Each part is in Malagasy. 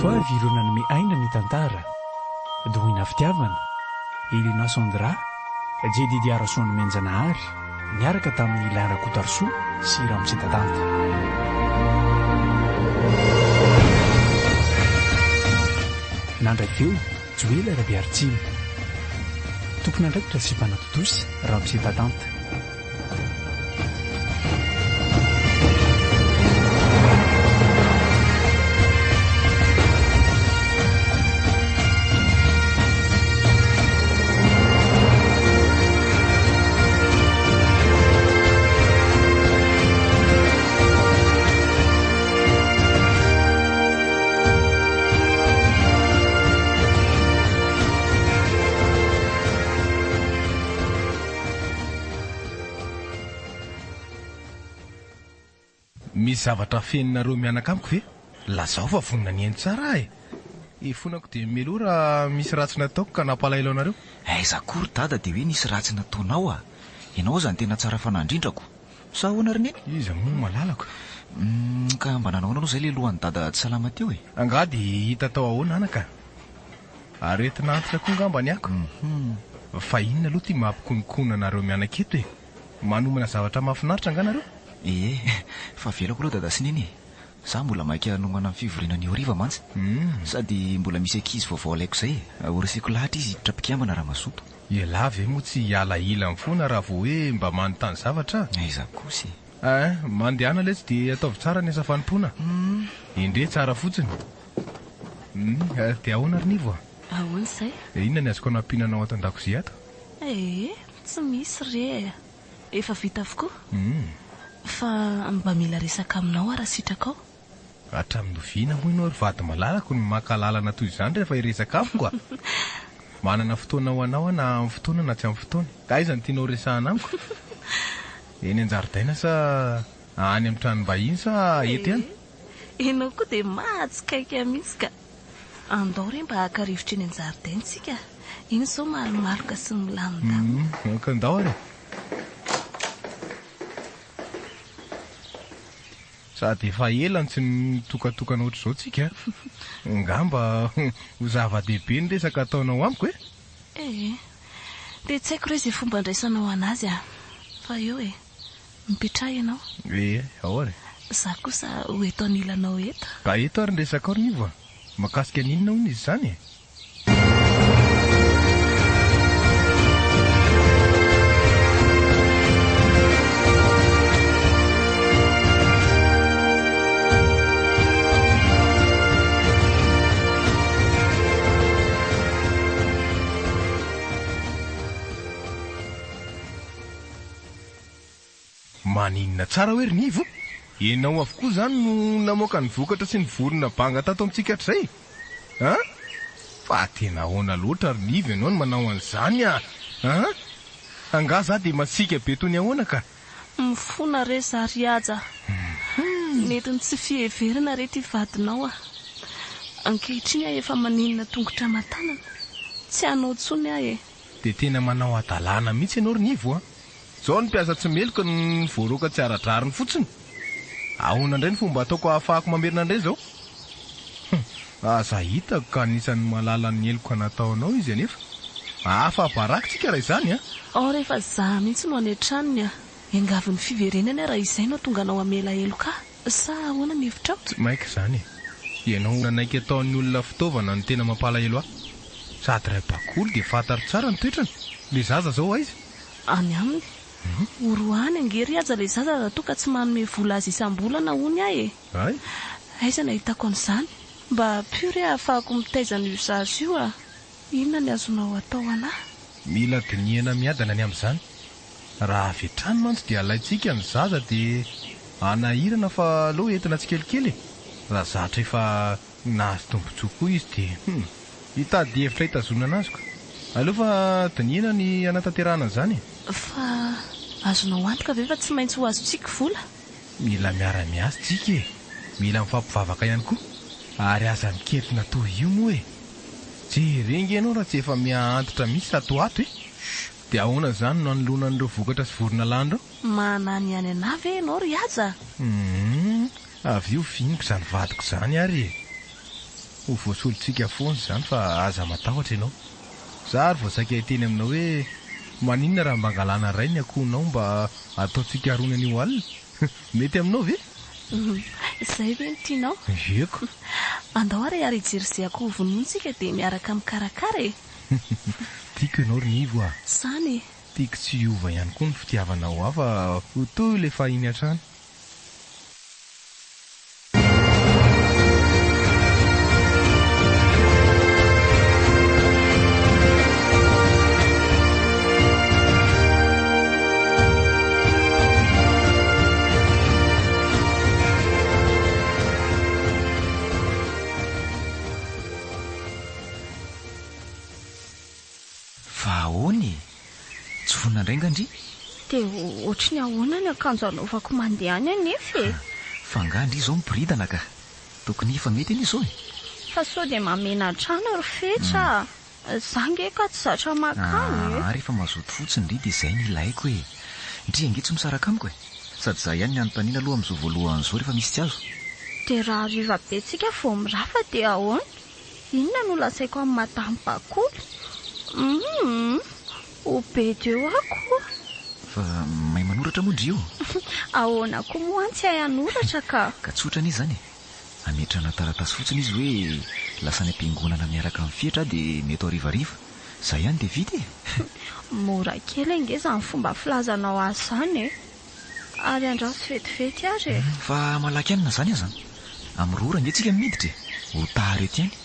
Ireto avy ireo nanome aina ny tantara, Doina Fitiavana, Elena Sandra, Jedidia Rasoanomenjanahary, niaraka tamin'i Alain Rakotoarisoa sy Ramose Dadanta. Nandray feo, Joela Rabearitsimo. Tompon'andraikitra sy mpanatontosa, Ramose Dadanta. Misy zavatra afeninareo mianaka amiko ve? Lazao fa vonona ny hihaino tsara aho e! Ifonako dia mialoha raha misy ratsy nataoko ka nampalahelo anareo. Aiza akory dada dia hoe nisy ratsy nataonao a! Ianao aza no tena tsara fanahy indrindrako. Sa ahoana ry neny? Iza moa malalako? Humm ka mba nanao ahoana aloha izay ilay lohan'i dada tsy salama teo e? Angaha dia hita tao ahoana anaka? Aretina antitra koa ngamba ny ako. Fa inona aloha ity mampikononkona anareo mianaka eto e? Manomana zavatra mahafinaritra angaha nareo? Ee, fa avelako aloha dada sy neny e! Za mbola maika hanomana ny fivoriana anio hariva mantsy. Sady mbola misy ankizy vaovao alaiko izay e! Horeseko lahatra izy hiditra mpikambana raha mazoto. Ialahy ve moa tsy hiala ilany foana raha vao hoe mba manontany zavatra? Aiza kosa e! Ein, mandehana letsy dia ataovy tsara ny asa fanompoana. Endrey tsara fotsiny. Hum, dia ahoana ry Nivo a? Ahoana izay? Inona ny azoko anampiana anao ato an-dakozia ato? Ee, tsy misy re e! Efa vita avokoa. Fa mba mila resaka aminao aho raha sitrakao. Hatramin'ny oviana moa ianao ry vady malalako no maka lalana toy izany rehefa hiresaka amiko a? Manana fotoana ho anao aho na amin'ny fotoana na tsy amin'ny fotoana. Ka aiza no tianao horesahana amiko? Eny an-jaridaina sa any amin'ny tranom-bahiny sa eto ihany? Ee, ianao koa dia mahatsikaiky ahy mihitsy ka. Andao re mba haka rivotra eny an-jaridaina isika. Iny izao malomaloka sy milamindamina. Hum, ka ndao ary e. Sady efa ela no tsy nitokatokana ohatr'izao tsika a! Ngamba ho zava-dehibe ny resaka ataonao amiko e! Ee, dia tsy haiko re izay fomba andraisanao an'azy a! Fa eo e, mipetraha ianao. Ee, ao ary. Izaho kosa ho eto anilanao eto. Ka eto ary ny resakao ry Nivo a! Mahakasika ny inona hono izy izany e? Maninona tsara hoe ry Nivo? Ianao avokoa izany no namoaka ny vokatra sy ny vorona banga tato amintsika hatrizay? An? Fa tena ahoana loatra ry Nivo ianao no manao an'izany an? An? Angaha za dia masiaka be toy ny ahoana ka? Mifona re za ry Haja a! Nentin'ny tsy fiheverana re ity vadinao a! Ankehitriny aho efa maninona tongotra aman-tanana, tsy hanao intsony aho e! Dia tena manao hadalana mihitsy ianao ry Nivo a! Zao ny mpiasa tsy meloka no voaroaka tsy ara-drariny fotsiny. Ahoana indray ny fomba ataoko ahafahako mamerina an'ireny izao? Hum, aza hitako ka anisan'ny mahalala ny heloka nataonao izy anefa. Afa-baraka tsika raha izany an! Ao rehefa za mihitsy no any an-tranony a! Iangavy ny fiverenany aho raha izay no tonga anao hamela heloka ahy. Sa ahoana ny hevitrao? Tsy maika izany e! Ianao nanaiky ataon'ny olona fitaovana no tena mampalahelo ahy. Sady ray bakoly dia fantaro tsara ny toetrany. Ilay zaza izao aiza? Any aminy. Horoahany ange ry Haja ilay zaza raha toa ka tsy manome vola azy isam-bolana hono aho e! Hay? Aiza no ahitako an'izany? Mba ampio re ahafahako mitaiza an'io zaza io a! Inona ny azonao atao anah? Mila dinihana miadana ny amin'izany. Raha avy hatrany mantsy dia alaintsika ny zaza dia hanahirana fa aleo entina tsikelikely e! Raha zatra efa nahazo tombontsoa koa izy dia hum! Hitady hevitra hitazonana azy ko. Aleo fa dinihina ny hanatanterahana an'izany e! Fa azonao antoka ve fa tsy maintsy ho azontsika vola? Mila miara-miasa tsika e! Mila mifampivavaka ihany koa. Ary aza mikentrona toy io moa e! Jereo nge ianao raha tsy efa miha-antitra mihitsy tato ho ato e! Dia ahoana izany no hanoloana an'ireo vokatra sy vorona lany ireo? Manana ihany anah ve ianao ry Haja? Humm! Avy eo viniko izany vadiko izany ary e! Ho voasolontsika foana izany fa aza matahotra ianao. Za ary vao saika hiteny aminao hoe maninona raha mba angalana iray ny akohonao mba ataontsika rony anio alina? Mety aminao ve? Izay ve no tianao? Eko. Andao ary ary hijery izay akoho vonointsika dia miaraka mikarakara e! Tiako ianao ry Nivo a! Izany e! Tiako tsy hiova ihany koa ny fitiavanao ahy fa ho toy ilay fahiny hatrany. Fa ahoana e? Tsy vonona indray nga ndry? Dia ohatry ny ahoana ny akanjo hanaovako mandeha any anefa e? Fa angaha ndry izao miboridana ka? Tokony efa mety anie izao e! Fa sao dia mahamenatra any ry Fetra a! Za nge ka tsy zatra mankany e! Aa rehefa mazoto fotsiny ndry dia izay no ilaiko e! Ndry ange tsy misaraka amiko e! Sady za ihany ny anontaniana aloha amin'izao voalohany izao rehefa misy tsy azo. Dia raha hariva be tsika vao mirafa dia ahoana? Inona no lazaiko amin'i Madame Bakoly? Humm! Ho bedy eo aho koa! Fa mahay manoratra moa ndry io? Ahoana koa moa an tsy hay hanoratra ka! Ka tsotra anie izany e! Ametrahana taratasy fotsiny izy hoe lasa any am-piangonana miaraka amin'ny Fetra aho dia mety ho harivariva. Izay ihany dia vita e! Mora kely ange izany fomba filazanao azy izany e! Ary andraso vetivety ary e! Fa malaky ihany na izany aza an! Amin'ny roa ora ange tsika no miditra e! Ho tara eto ihany.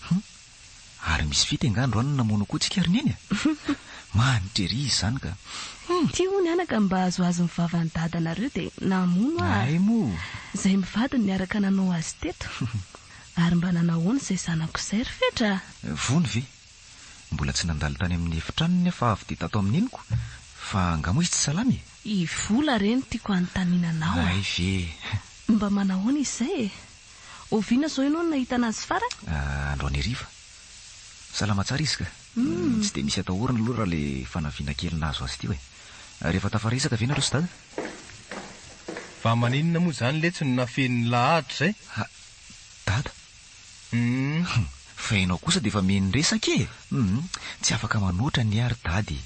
Hum! Ary misy fety angaha androany no namono akoho tsika ry Neny a? Manitra ery izy izany ka! Hum! Ty hono anaka mba azoazon'ny vavan'i dadanareo dia namono aho. Hay moa! Izay mivady no niaraka nanao azy teto. Ary mba nanahoana izay zanako izay ry Fetra a? Vono ve? Mbola tsy nandalo tany amin'ny efitranony aho fa avy dia tato amin'ny neniko. Fa angaha moa izy tsy salama e? I Vola re no tiako hanontaniana anao a! Hay ve! Mba manahoana izy izay e? Oviana izao ianao no nahita anazy farany? Androany hariva. Salama tsara izy ka. Tsy dia misy atahorana aloha raha ilay fanaviana kely nahazo azy teo e. Rehefa tafaresaka ve nareo sy dada? Fa maninona moa izany letsy no nafenin'i Lahatra izay? Ha, dada. Hum. Fa ianao kosa dia efa mino resaka e! Hum. Tsy afaka manoatra anie ary dada e.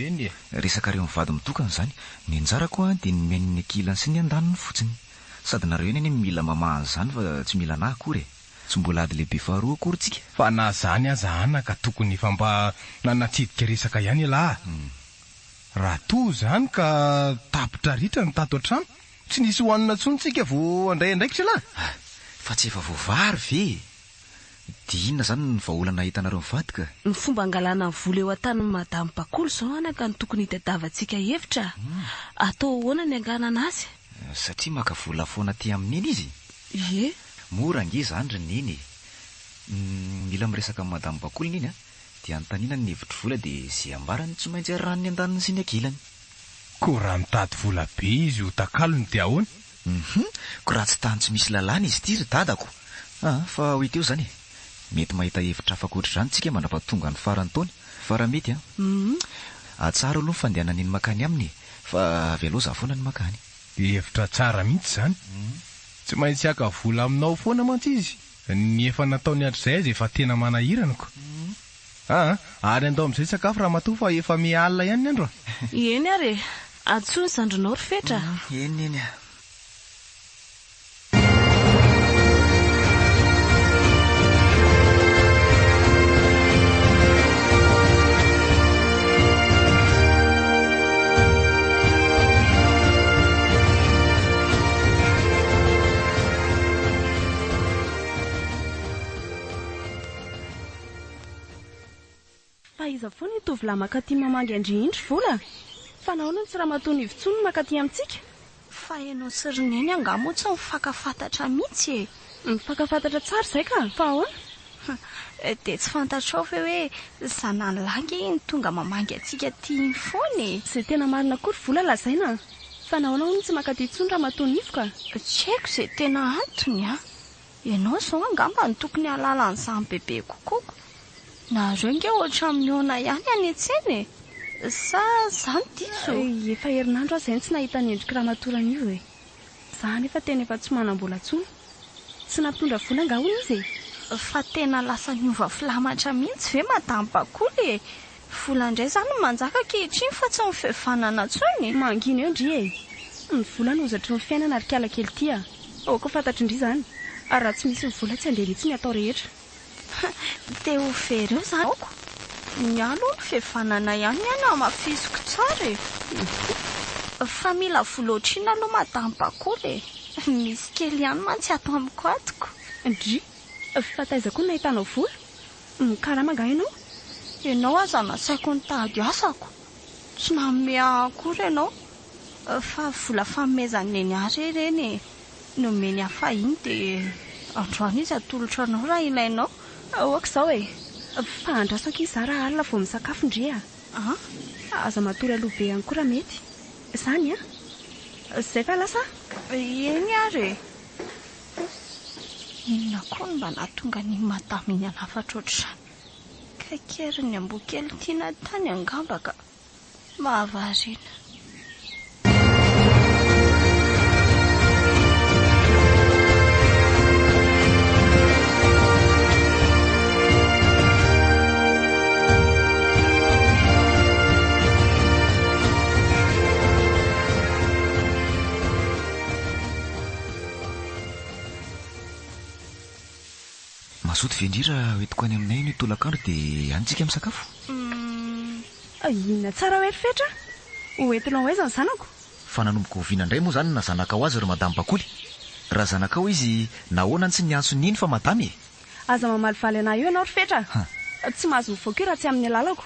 Eny e. Resakareo mivady mitokana izany. Ny anjarako an dia ny mihaino ny ankilany sy ny andaniny fotsiny. Sady nareo ihany anie mila mamaha an'izany fa tsy mila anah akory e! Tsy mbola ady lehibe faharoa akory tsika. Fa na zany aza anaka tokony efa mba nanatsidika resaka ihany elah a! Raha toa izany ka tapitra ritra ny tato an-trano, tsy nisy hohanina intsony tsika vao handray andraikitra elah! Fa tsy efa voavaha ary ve e! Dia inona izany ny vahaolana hitanareo mivady ka? Ny fomba angalana ny vola eo an-tanin'i Madame Bakoly izao anaka no tokony hitadiavantsika hevitra a! Atao ahoana ny hanganana azy? Satria maka vola foana aty amin'i Neny izy? Ie. Mora ange izany ry Neny e! Mila miresaka amin'i Madame Bakoly Neny a! Dia anontaniana ny hevitry vola dia izay ambarany tsy maintsy arahan'ny andaniny sy ny ankilany. Koa raha mitady vola be izy ho takalony dia ahoana? Hum, ko raha tsy tany tsy misy lalàna izy ity ry dadako a! Fa ho hita eo izany e! Mety mahita hevitra hafa ankoatr'izany tsika mandrapatonga ny faran'ny taona, fa raha mety an! Atsara aloha ny fandehanana eny makany aminy e! Fa avy aloha za foana no makany. Hevitra tsara mihitsy izany. Tsy maintsy haka vola aminao foana mantsy izy. Ny efa nataony hatrizay aza efa tena manahirana ko. Aa, ary andao amin'izay sakafo ramatoa fa efa miha alina ihany ny andro a! Eny ary e! Antsoy ny zandrinao ry Fetra a! Eny eny a! Fa iza foana io tovolahy mankaty mamangy an-dry iny ry Vola? Fa nahoana no tsy ramatoa Nivo intsony no mankaty amintsika? Fa ianao sy ry Neny angaha moa tsy mifankafantatra mihitsy e? Mifankafantatra tsara izay ka! Fa ahoana? Dia tsy fantatrao ve hoe zanany lahy ange iny tonga mamangy antsika aty iny foana e? Izay tena marina koa ry Vola lazaina an! Fa nahoana hono no tsy mankaty intsony ramatoa Nivo ka? Tsy haiko izay tena antony an! Ianao izao angamba no tokony hahalala an'izany bebe kokoa ko! Nareo ange ohatran'ny mihaona ihany any an-tsena e! Sa za no diso? Efa herinandro aho izay no tsy nahita ny endrik'i ramatoa Ranivo e! Za anefa tena efa tsy manam-bola intsony. Tsy nampitondra vola angaha hono izy e? Fa tena lasa niova filamatra mihitsy ve madame Bakoly e? Vola indray izany no manjaka ankehitriny fa tsy ny fihavanana intsony? Mangina eo ndry e! Ny vola no hozatry ny fiainana ry kala kely ty a! Aoka ho fantatry ndry izany, ary raha tsy misy ny vola tsy handeha mihitsy ny atao rehetra. Te ho very eo izany aoko. Ny ahy aloha ny fihavanana ihany ny ahy no hamafisiko tsara e! Fa mila vola ohatrinona aloha madame Bakoly e? Misy kely ihany mantsy ato amiko ato ko. Ndry! Fa taiza koa no nahitanao vola? Mikarama angaha ianao? Ianao aza nasaiko nitady asako. Tsy nanome ahy akory ianao. Fa vola fanomezan'i Neny ahy re ireny e. Nomeny ahy fahiny dia androany izy atolotro anao raha ilainao. Ok izao e! Fa andraso akia izaho raha alina vao misakafo ndry a! An? Aza matory aloha be ihany koa raha mety. Izany an? Izay fa lasa aho. Eny ary e! Inona koa no mba nahatonga an'iny madama iny hanafatra ohatr'izany? Kaikerin'ny amboa kely tiana tany angamba ka. Mahavariana. Mazoto ve ndry raha hoentiko any aminay anio tolakandro dia any tsika misakafo? Humm. Inona tsara hoe ry Fetra? Ho entinao aiza ny zanako? Fa nanomboka oviana indray moa izany na zanakao azy ry Madame Bakoly? Raha zanakao izy nahoana no tsy niantso neny fa Madame e? Aza mamalivaly anah eo ianao ry Fetra a! Tsy mahazo mivoaka io raha tsy amin'ny alalako.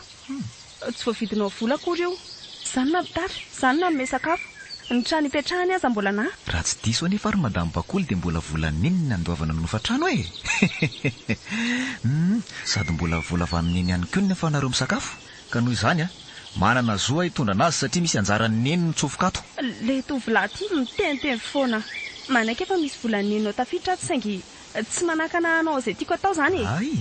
Tsy voavidinao vola akory io. Izaho no nampitafy, izaho no nanome sakafo. Ny trano ipetrahany aza mbola anah. Raha tsy diso anefa ary Madame Bakoly dia mbola vola neny ny nandoavana ny hofan-trano e! Humm, sady mbola vola avy amin'i neny ihany koa ny afahanareo misakafo. Ka noho izany a, manana zo aho hitondra anazy satria misy anjaran'i neny mitsofoka ato. Le tovolahy ty miteniteny foana. Manaiky efa misy volan'i neninao tafiditra ato saingy tsy manakana hanao izay tiako atao izany e! Hay!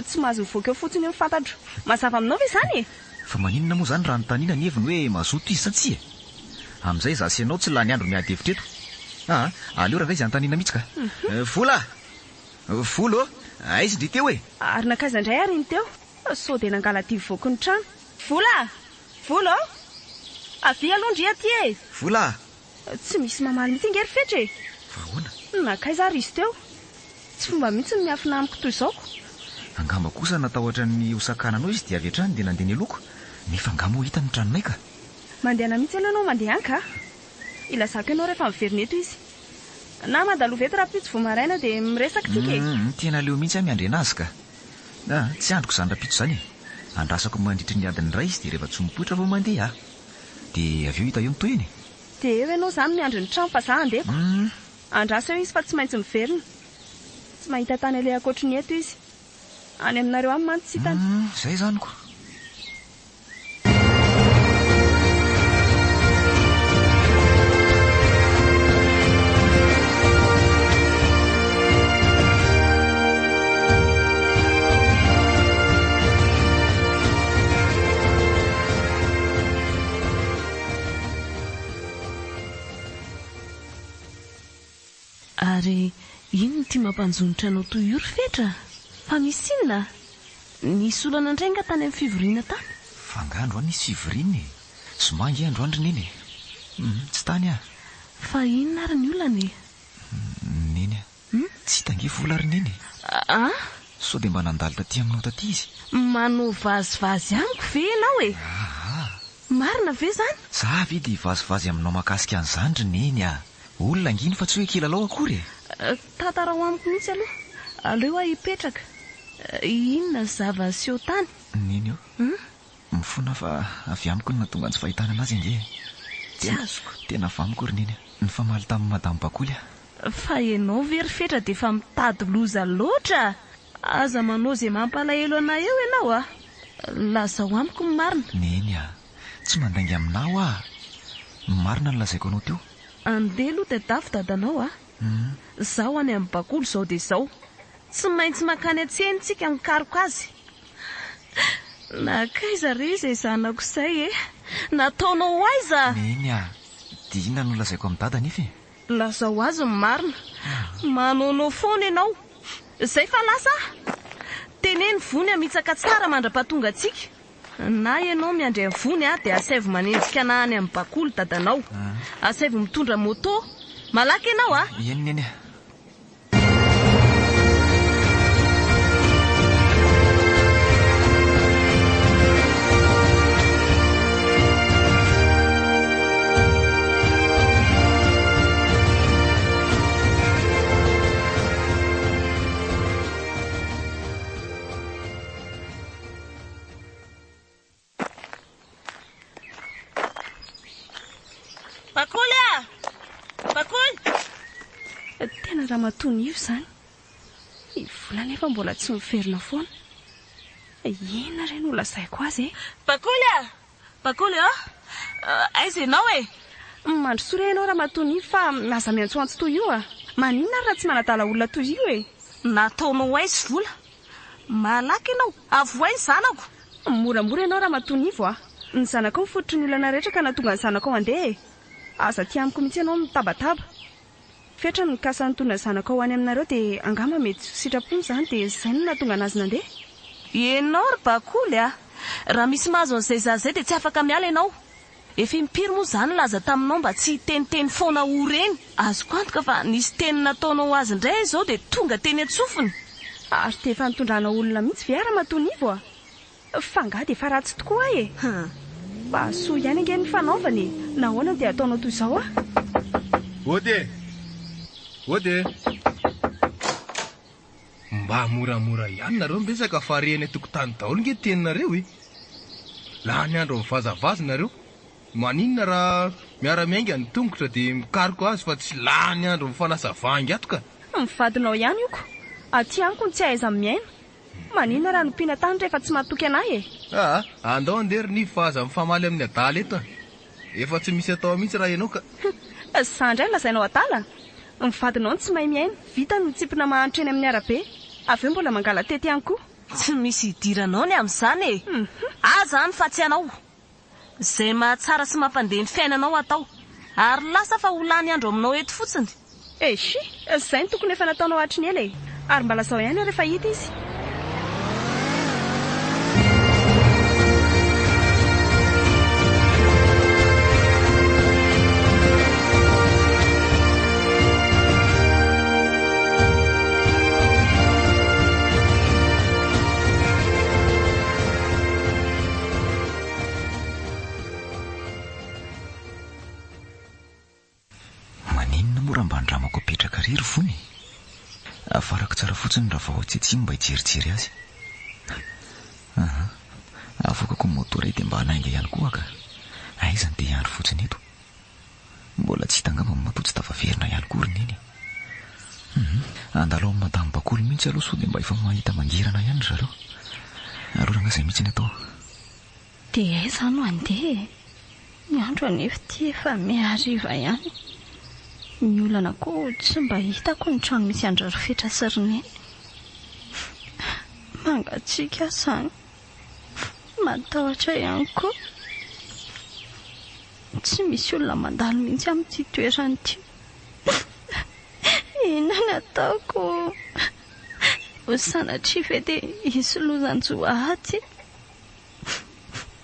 Tsy mahazo mivoaka eo fotsiny eo ny fantatro. Mazava aminao ve izany e? Fa maninona moa izany raha anontaniana ny heviny hoe mazoto izy sa tsia e? Amin'izay izaho sy ianao tsy lany andro miady hevitra eto. Aa, aleo rangahy izy anontaniana mihitsy ka. Vola! Vola ô! Aiza ndry teo e? Ary nankaiza indray ary iny teo? Sao dia nangala-dia voaky ny trano. Vola! Vola ô! Avia aloha ndry aty e! Vola! Tsy misy mamaly mihitsy ange ry Fetra e! Fa ahoana? Nankaiza ary izy teo? Tsy fomba mihitsy ny miafina amiko toy izao ko! Angamba kosa natahotra ny ho sakananao izy dia avy hatrany dia nandeha nialoha ko! Nefa angaha moa hitany ny tranonay ka! Mandehana mihitsy aloha ianao mandeha any ka! Ilazako ianao rehefa miverina eto izy. Na mandalova eto rahampitso vao maraina dia miresaka tsika e! Humm, tena aleo mihitsy aho miandry anazy ka! Ah, tsy andriko izany rahampitso izany e! Andrasako mandritry ny adiny iray izy dia rehefa tsy mipoitra vao mandeha aho. Dia avy eo hita eo ny tohiny e! Dia eo ianao izany miandry ny trano fa za handeha ko! Andraso eo izy fa tsy maintsy miverina. Tsy mahita tany aleha ankoatry ny eto izy. Any aminareo any mantsy tsy hitany. Humm, izay izany ko! Ary inona ity mampanjonitra anao toy io ry Fetra? Fa misy inona? Nisy olana indray nga tany amin'ny fivoriana tany? Fa nga androany nisy fivoriana e? Zoma ange androany ry Neny e! Hum, tsy tany aho. Fa inona ary ny olana e? Neny a! Tsy hita ange vola ry Neny e! Ah? Sao dia mba nandalo taty aminao taty izy? Manao vazivazy amiko ve ianao e? Aa! Marina ve izany? Za ve dia hivazivazy aminao mahakasika an'izany ry Neny a! Olona ange iny fa tsy hoe kilalao akory e! Tantarao amiko mihitsy aloha. Aleo aho hipetraka. Inona ny zava-niseho tany? Neny ô! Mifona aho fa avy amiko no nahatonga ny tsy fahitana anazy ange e! Tsy azoko. Tena avy amiko ry Neny a! Nifamaly tamin'i Madame Bakoly aho. Fa ianao ve ry Fetra dia efa mitady loza loatra? Aza manao izay mampalahelo anah eo ianao a! Lazao amiko ny marina. Neny a! Tsy mandainga aminao aho. Ny marina no lazaiko anao teo. Andeha aloha tadavo dadanao a! Zaho any amin'ny bakoly izao dia izao. Tsy maintsy mankany an-tsena tsika mikaroka azy. Nankaiza re izay zanako izay e? Nataonao ho aiza? Neny a! Dia inona no lazaiko amin'i dada anefa e? Lazao azy ny marina. Manaonao foana ianao. Izay fa lasa aho. Teneno Vony hamitsaka tsara mandra-pahatonga antsika. Na ianao miandry an'i Vony dia asaivo manenjika anah any amin'ny bakoly dadanao. Asaivo mitondra moto. Malaky ianao a! Eny neny a! Bakoly a! Bakoly! Tena ramatoa Nivo izany. Ny vola anefa mbola tsy miverina foana. Inona re no holazaiko azy e? Bakoly a! Bakoly a! Aiza ianao e? Mandrosoa re ianao ramatoa Nivo fa aza miantsoantso toy io a! Maninona ary raha tsy manadala olona toy io e? Nataonao aiza vola? Malaky ianao, avohay ny zanako! Moramora ianao ramatoa Nivo a! Ny zanakao no fototry ny olana rehetra ka nahatonga ny zanakao handeha e! Aza aty amiko mihitsy ianao mitabataba. Fetra no nikasa nitondra ny zanakao ho any aminareo dia angamba mety tsy ho sitrapony izany dia izay no nahatonga anazy nandeha. Ianao ry Bakoly a! Raha misy mahazo an'izay zaza izay dia tsy afaka miala ianao. Efa impiry moa izaho nilaza taminao mba tsy hiteniteny foana ho reny? Azoko antoka fa nisy teny nataonao azy indray izao dia tonga teny an-tsofiny. Ary dia efa nitondranao olona mihitsy ve Ramatoa Nivo a? Fa angaha dia efa ratsy tokoa aho e? Mba soa ihany ange ny fanaovana e! Nahoana no dia ataonao toy izao aho? Ody e! Ody e! Mba moramora ihany nareo miresaka fa re eny an-tokotany daholo nge teninareo e! Lany andro mivazavaza nareo, maninona raha miara-miainga ny tongotra dia mikaroka azy fa tsy lany andro mifanasa vangy ato ka! Ny vadinao ihany io ko! Aty amiko no tsy ahaiza-miaina! Maninona raha nompiana tany rehefa tsy matoky an'ahy e! Aa! Andao andeha ry Nivo fa aza mifamaly amin'ny adala eto a! Efa tsy misy atao mihitsy raha ianao ka! Za indray no lazainao adala? Ny vadinao no tsy mahay miaina, vitany ny mitsimpona mahantra eny amin'ny arabe, avy eo mbola mangala-tety ihany koa. Tsy misy idiranao ny amin'izany e! Aza any fa tsy anao! Izay mahatsara sy mampandeha ny fiainanao atao. Ary lasa fa ho lany andro aminao eto fotsiny. Eshi! Izay no tokony efa nataonao hatry ny ela e! Ary mba lazao ihany rehefa hita izy. Maninona moa raha mba andramako apetraka re ry fony e? Afarako tsara fotsiny raha vao atsy atsimo mba hijerijery azy. Aha, avoakako ny moto iray dia mba hanainga ihany koa aho ka. Aiza no te hiandry fotsiny eto? Mbola tsy hita angamba matoa tsy tafaverina ihany koa ry neny e. Hum, handalo ao amin'i madame Bakoly mihitsy aloha sao dia mba efa mahita mangirana ihany ry zareo. Aleo rangahy izay mihitsy ny atao. Dia aiza aho no handeha e? Ny andro anefa ity efa mihariva ihany. Ny olana koa tsy mba hitako ny trano misy an-dry Rifetra sy ry Neny. Mangatsiaka aho izany. Matahotra ihany koa. Tsy misy olona mandalo mihitsy amin'ity toerana ity. Inona no ataoko? Ho sanatria ve dia hisy loza hanjo ahy aty?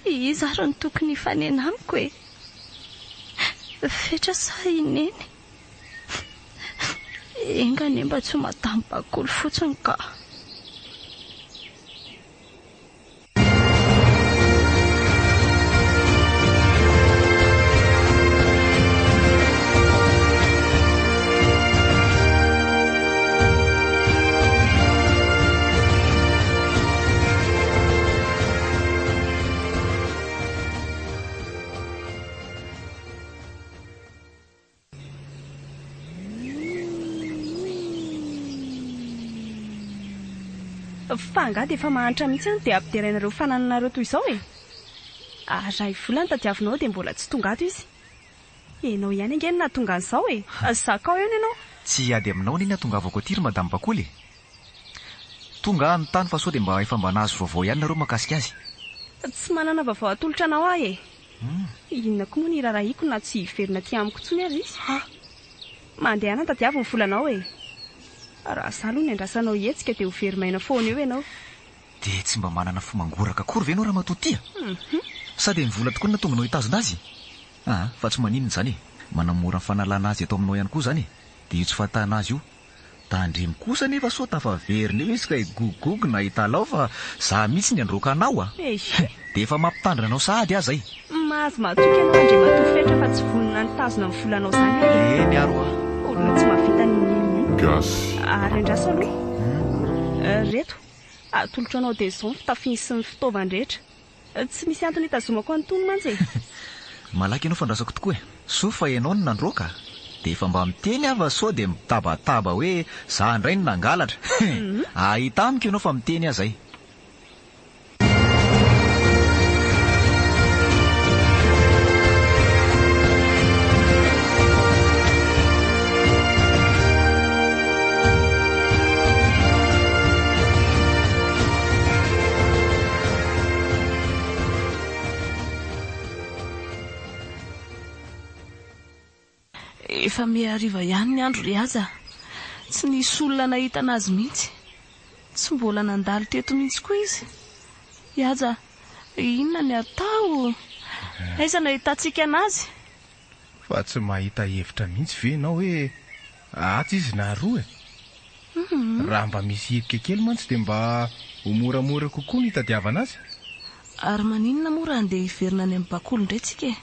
Iza ary no tokony hifanena amiko e? Fetra sa i Neny? Enga anie mba tsy ho madame Bakoly fotsiny ka! Fa angaha dia efa mahantra mihitsy any dia ampiderainareo fanananareo toy izao e? Ary raha i vola no tadiavinao dia mbola tsy tonga ato izy. Ianao ihany ange no nahatonga an'izao e! Zakao eo ny anao. Tsy hiady aminao anie ny hahatongavako aty ry Madame Bakoly e! Tonga aho hanontany fa sao dia mba efa mba nahazo vaovao ihany nareo mahakasika azy. Tsy manana vaovao atolotra anao aho e! Inona koa moa ny hiraharahiako na tsy hiverina aty amiko intsony aza izy? Mandehana tadiavo ny volanao e! Raha za aloha no iandrasanao hihetsika dia ho very maina foana eo ianao. Dia tsy mba manana fo mangoraka akory ve ianao ramatoa tia? Sa dia ny vola tokoa no nahatonga anao hitazona azy? Aa, fa tsy maninona izany e! Manamora ny fanalana azy eto aminao ihany koa izany e! Dia io tsy fahatahana azy io. Tandremo kosa anefa sao tafaverina eo izy ka higogogogo na hitalaho fa za mihitsy ny handroaka anao a! Ehe! Dia efa mampitandrina anao sahady aho izay. Mahazo mahatoky ianao Andriamatoa Fetra fa tsy vonona nitazona ny volanao izany aho e! Eny ary hoa. Olona tsy mahavita n'inon'inona io. Gasy. Ary andraso aloha. Reto, atolotro anao dia izao ny fitafiany sy ny fitaovany rehetra. Tsy misy antony hitazomako an'itony mantsy e! Malaky ianao fa andrasako tokoa e! Soa fa ianao no nandroaka dia efa mba miteny aho fa sao dia mitabataba hoe za indray no nangalatra. Ahita amiko ianao fa miteny aho zay. Efa miha-hariva ihany ny andro ry Haja. Tsy nisy olona nahita an'azy mihitsy. Tsy mbola nandalo teto mihitsy koa izy. I Haja, inona ny atao? Aiza no ahitantsika an'azy? Fa tsy mahita hevitra mihitsy ve ianao hoe atsy izy na aroa e? Raha mba misy hirika kely mantsy dia mba ho moramora kokoa ny hitadiavana azy. Ary maninona moa raha handeha hiverina any amin'ny bakoly indray tsika e?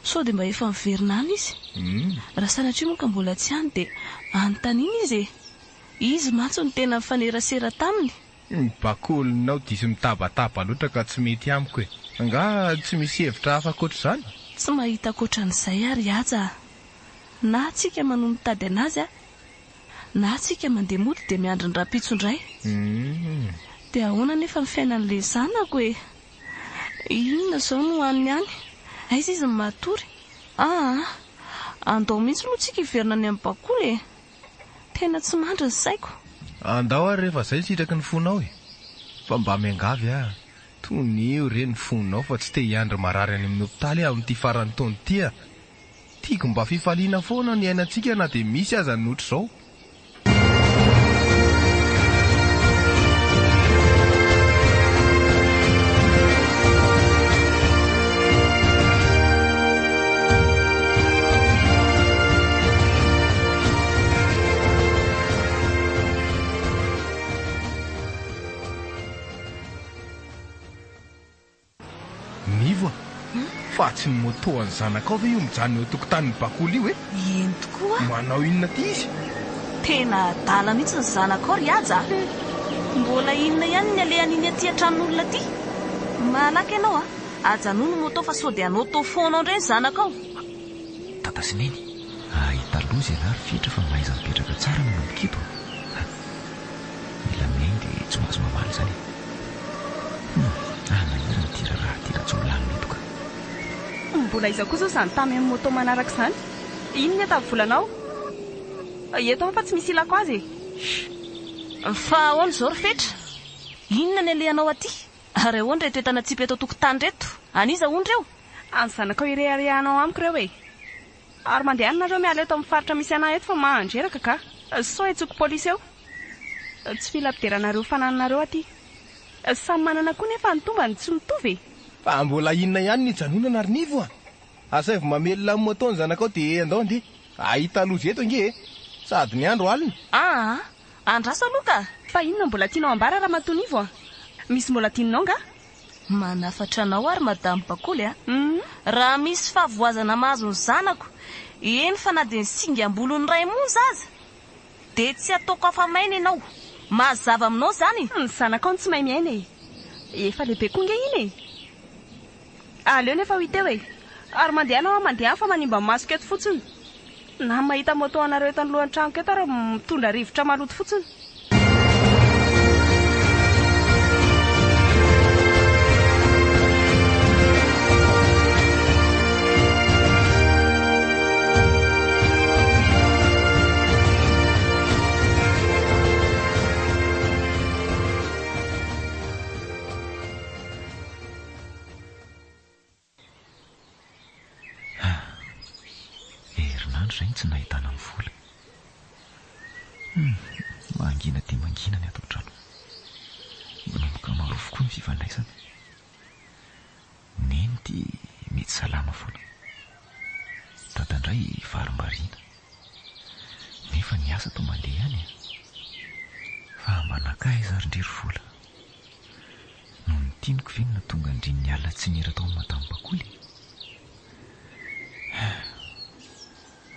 Sao dia mba efa miverina any izy? Raha sanatria moa ka mbola tsy any dia anontaniana izy e! Izy mantsy no tena nifanerasera taminy. Ny bakolinao diso mitabataba loatra ka tsy mety amiko e! Angaha tsy misy hevitra hafa ankoatr'izany? Tsy mahita ankoatran'izay aho ry Haja a! Na tsika manohy mitady an'azy a, na tsika mandeha mody dia miandry ny rahampitso indray. Dia ahoana anefa ny fiainan'ilay zanako e? Inona izao no haniny any? Aiza izy no matory? Aa! Andao mihitsy aloha tsika hiverina any amin'ny bakoly e! Tena tsy mandry ny saiko. Andao ary rehefa zay ny sitraky ny fonao e! Fa mba miangavy aho, tonio re ny fonao fa tsy te hiandry marary any amin'ny hopitaly aho amin'ity faran'ny taona ity a! Tiako mba fifaliana foana ny iainantsika na dia misy aza ny otr'izao. Nivo a! Fa tsy ny moto an'ny zanakao ve io mijanona eo an-tokotanin'ny bakoly io e? Eny tokoa! Manao inona aty izy? Tena adala mihitsy ny zanakao ry Haja a! Mbola inona ihany ny alehan'iny aty an-tranon'olona aty? Malaky ianao a! Ajanony ny moto fa sao dia hanao taux foana ao indray ny zanakao. Dada sy Neny, ahita loza ialahy ry Fetra fa mahaiza mipetraka tsara manomboka eto a! Mila mihaino dia tsy mahazo mamaly izany e! Hum, hanahirana ity raharaha ity raha tsy milamina eto ka! Mbola iza koa izao izany tamy amin'ny moto manaraka izany? Inona ny atavy volanao? Eto aho fa tsy misy ilako azy e! Fa ahoana izao ry Fetra? Inona ny alehanao aty? Ary ahoana ireto entana atsipy eto an-tokotany ireto? An'iza hono ireo? An'ny zanakao ireharehanao amiko ireo e! Ary mandehana nareo miala eto amin'ny faritra misy anah eto fa mandreraka ka! Sao hetsoko polisy eo! Tsy mila ampideranareo fanananareo aty! Samy manana koa nefa ny tombany tsy mitovy e! Fa mbola inona ihany no hijanonana ry Nivo a! Asaivo mamelona ny moto ny zanakao dia andao andeha. Hahita loza eto ange e! Sady ny andro alina. Aa! Andraso aloha ka! Fa inona mbola tianao ambara ramatoa Nivo a? Misy mbola tianao nga? Manafatra anao ary madame Bakoly a! Raha misy fahavoazana mahazo ny zanako, eny fa na dia ny singam-bolony iray monja aza, dia tsy ataoko afa-maina ianao. Mazava aminao izany? Ny zanakao no tsy mahay miaina e! Efa lehibe koa nge iny e! Aleo nefa ho hita eo e! Ary mandehana hoa mandehana fa manimba ny masoko eto fotsiny. Na mahita moto anareo eto anoloan'ny tranoko eto ary mitondra rivotra maloto fotsiny. Herinandro izay no tsy nahitana ny vola. Hum, mangina dia mangina ny ato an-trano. Manomboka marofo koa ny fifandraisana. Neny ity mety salama foana. Dada indray varimbariana. Nefa ny asa toa mandeha ihany e. Fa mba nankaiza ary ndry ry vola? Noho ny tianiko ve no nahatonga an-dry niala tsy nihira tao amin'i Madame Bakoly e?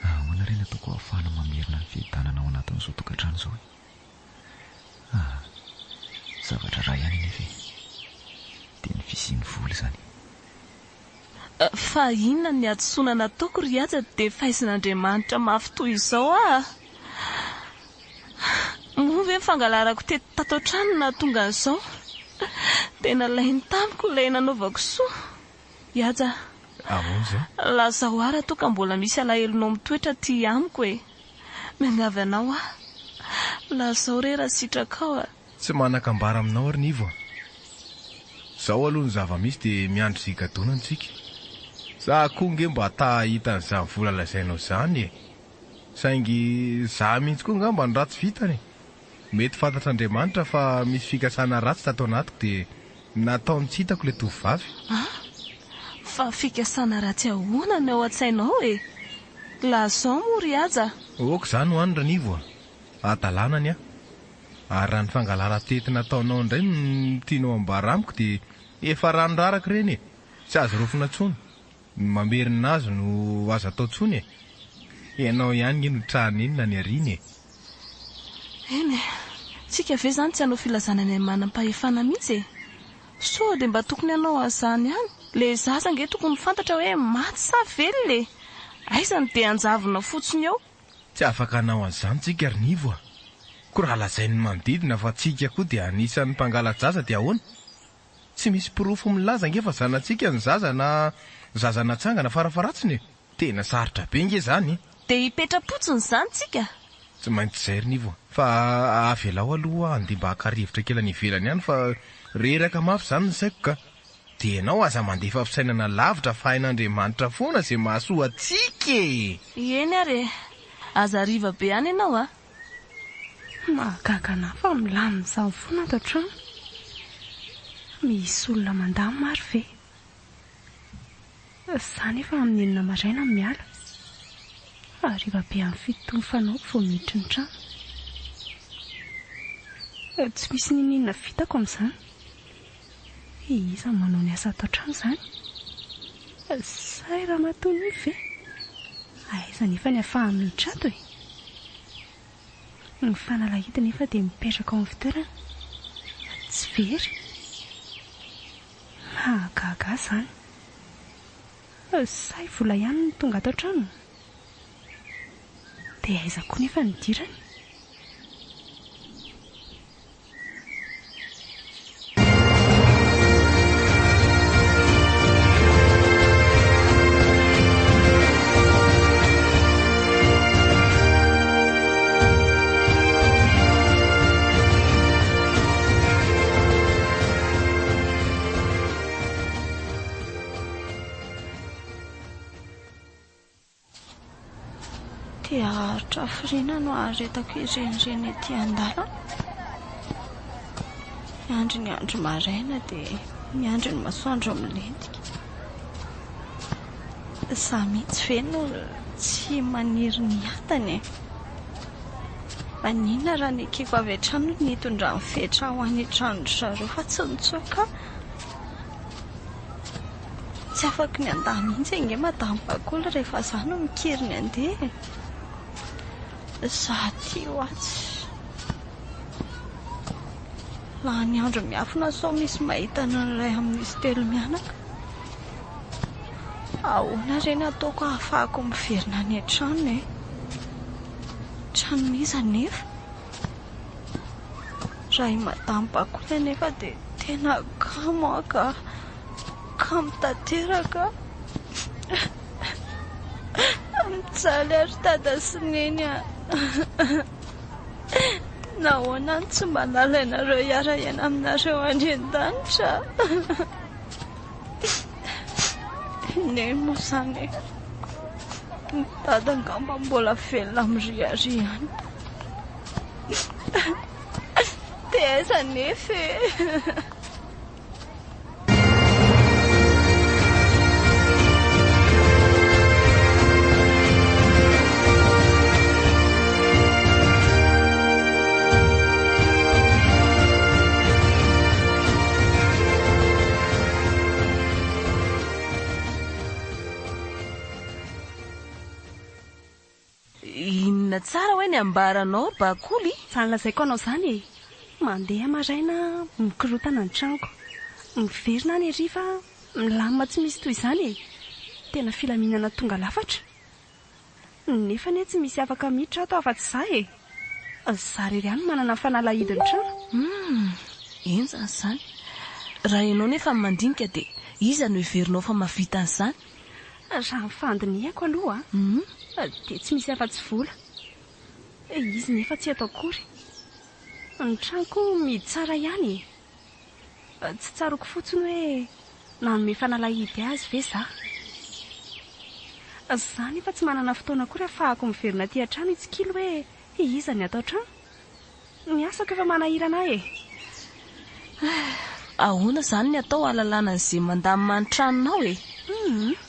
Ahoana re ny ataoko hahafahana mamerina ny fiadanana ao anatin'izao tokantrano izao e? Ah, zavatra iray ihany anefa e, dia ny fisian'ny vola izany. Fa inona ny hadisoana nataoko ry Haja dia faizin'Andriamanitra mafy toy izao aho? Moa ve ny fangalarako teto tato an-trano no nahatonga an'izao? Dia nalainy tamiko ilay nanaovako soa. I Haja a! Ahoana izay? Lazao ahy raha toa ka mbola misy alahelonao mitoetra aty amiko e! Miangavy anao aho. Lazao re raha sitrakao a! Tsy manan-kambara aminao ry Nivo a! Zao aloha ny zava-misy dia miandry izay higadonany tsika. Za koa nge mba ta hahita an'izany vola lazainao izany e! Saingy za mihitsy koa angamba no ratsy vitana e! Mety fantatr'Andriamanitra fa misy fikasana ratsy tato anatiko dia nataony tsy hitako ilay tovovavy. An! Fa fikasana ratsy ahoana no ao an-tsainao e? Lazao moa ry Haja a! Ok izany ho any ry Nivo a! Hadalana ny ahy. Ary raha ny fangalaran-tety nataonao indray no tianao ambara amiko dia efa rano raraka ireny e! Tsy azo raofina intsony. Ny mamerina azy no aza atao intsony e! Ianao ihany nge no tra-nenina any aoriana e! Eny e! Tsika ve izany tsy hanao filazana any amin'ny manam-pahefana mihitsy e? Sao dia mba tokony hanao an'izany ihany? Ilay zaza ange tokony ho fantatra hoe maty sa velona e! Aiza no dia hanjavona fotsiny eo? Tsy afaka hanao an'izany tsika ry Nivo a! Koa raha lazain'ny manodidina fa tsika koa dia anisan'ny mpangala-jaza dia ahoana? Tsy misy porofo milaza ange fa zanatsika ny zaza na zaza natsangana farafaharatsiny e! Tena sarotra be nge zany e! Dia hipetra-potsiny izany tsika? Tsy maintsy izay ry Nivo a! Fa avelao aloha aho handeha mba haka rivotra kely any ivelany any fa reraka mafy izany ny saiko ka! Dia ianao aza mandefa fisainana lavitra fa hain'Andriamanitra foana izay mahasoa antsika e! Eny ary e! Aza hariva be any ianao a! Mahagaga anah fa milamina izany foana ato an-trano. Misy olona mandamina ary ve? Za nefa amin'ny enina maraina no miala. Hariva be amin'ny fito toy ny fanaoko vao miditra ny trano. Tsy misy n'inon'inona vitako amin'izany. Iza no manao ny asa ato an-trano izany? Sa i Ramatoa Nivo ve? Aiza nefa ny ahafahany miditra ato e? Ny fanalahidy nefa dia mipetraka ao amin'ny fitoerana. Tsy very. Mahagaga ahy izany. Sa i Vola ihany no tonga ato an-trano? Dia aiza koa nefa no nidirany? Dia haharitra hafiriana no haharetako hirenireny ety an-dalana? Miandry ny andro maraina dia miandry ny masoandro milentika. Izaho mihitsy ve no tsy maniry ny hiadana e? Maninona raha nekeko avy hatrany ny nitondran'i Fetra ho any an-tranon-dry zareo fa tsy nitsoaka aho? Tsy afaky ny handà mihitsy ange Madame Bakoly rehefa izaho no mikiry ny handeha e! Izaho aty ho atsy. Lany andro miafina sao misy mahita ny iray amin'izy telo mianaka. Ahoana re ny ataoko hahafahako miverina any an-trano e? Tranon'iza anefa? Raha i Madame Bakoly anefa dia tena kamo aho ka. Kamo tanteraka. Mijaly aho ry Dada sy Neny a. Nahoana no tsy mba nalainareo hiara-hiaina aminareo any an-danitra? Neny moa izany e. Ny dada angamba mbola velona miriaria ihany. Dia aiza anefa e? Inona tsara hoe ny ambaranao ry Bakoly? Izany lazaiko anao izany e! Mandeha maraina mikorotana ny tranoko. Miverina any hariva milamina tsy misy toy izany e! Tena filaminana tonga lafatra. Nefa anie tsy misy afaka miditra ato afa-tsy izaho e! Izaho irery ihany no manana ny fanalahidin'ny trano. Humm! Henjana izany. Raha ianao nefa no mandinika dia iza no heverinao fa mahavita an'izany? Raha ny fandinihako aloha dia tsy misy afa-tsy vola. Izy nefa tsy eto akory. Ny trano koa mihidy tsara ihany e! Tsy tsaroako fotsiny hoe nanome fanalahidy azy ve za. Za nefa tsy manana fotoana akory ahafahako miverina aty an-trano hitsikilo hoe iza ny ato an-trano. Ny asako efa manahirana ahy e! Ahoana izany ny atao hahalalana an'izay mandamina ny tranonao e?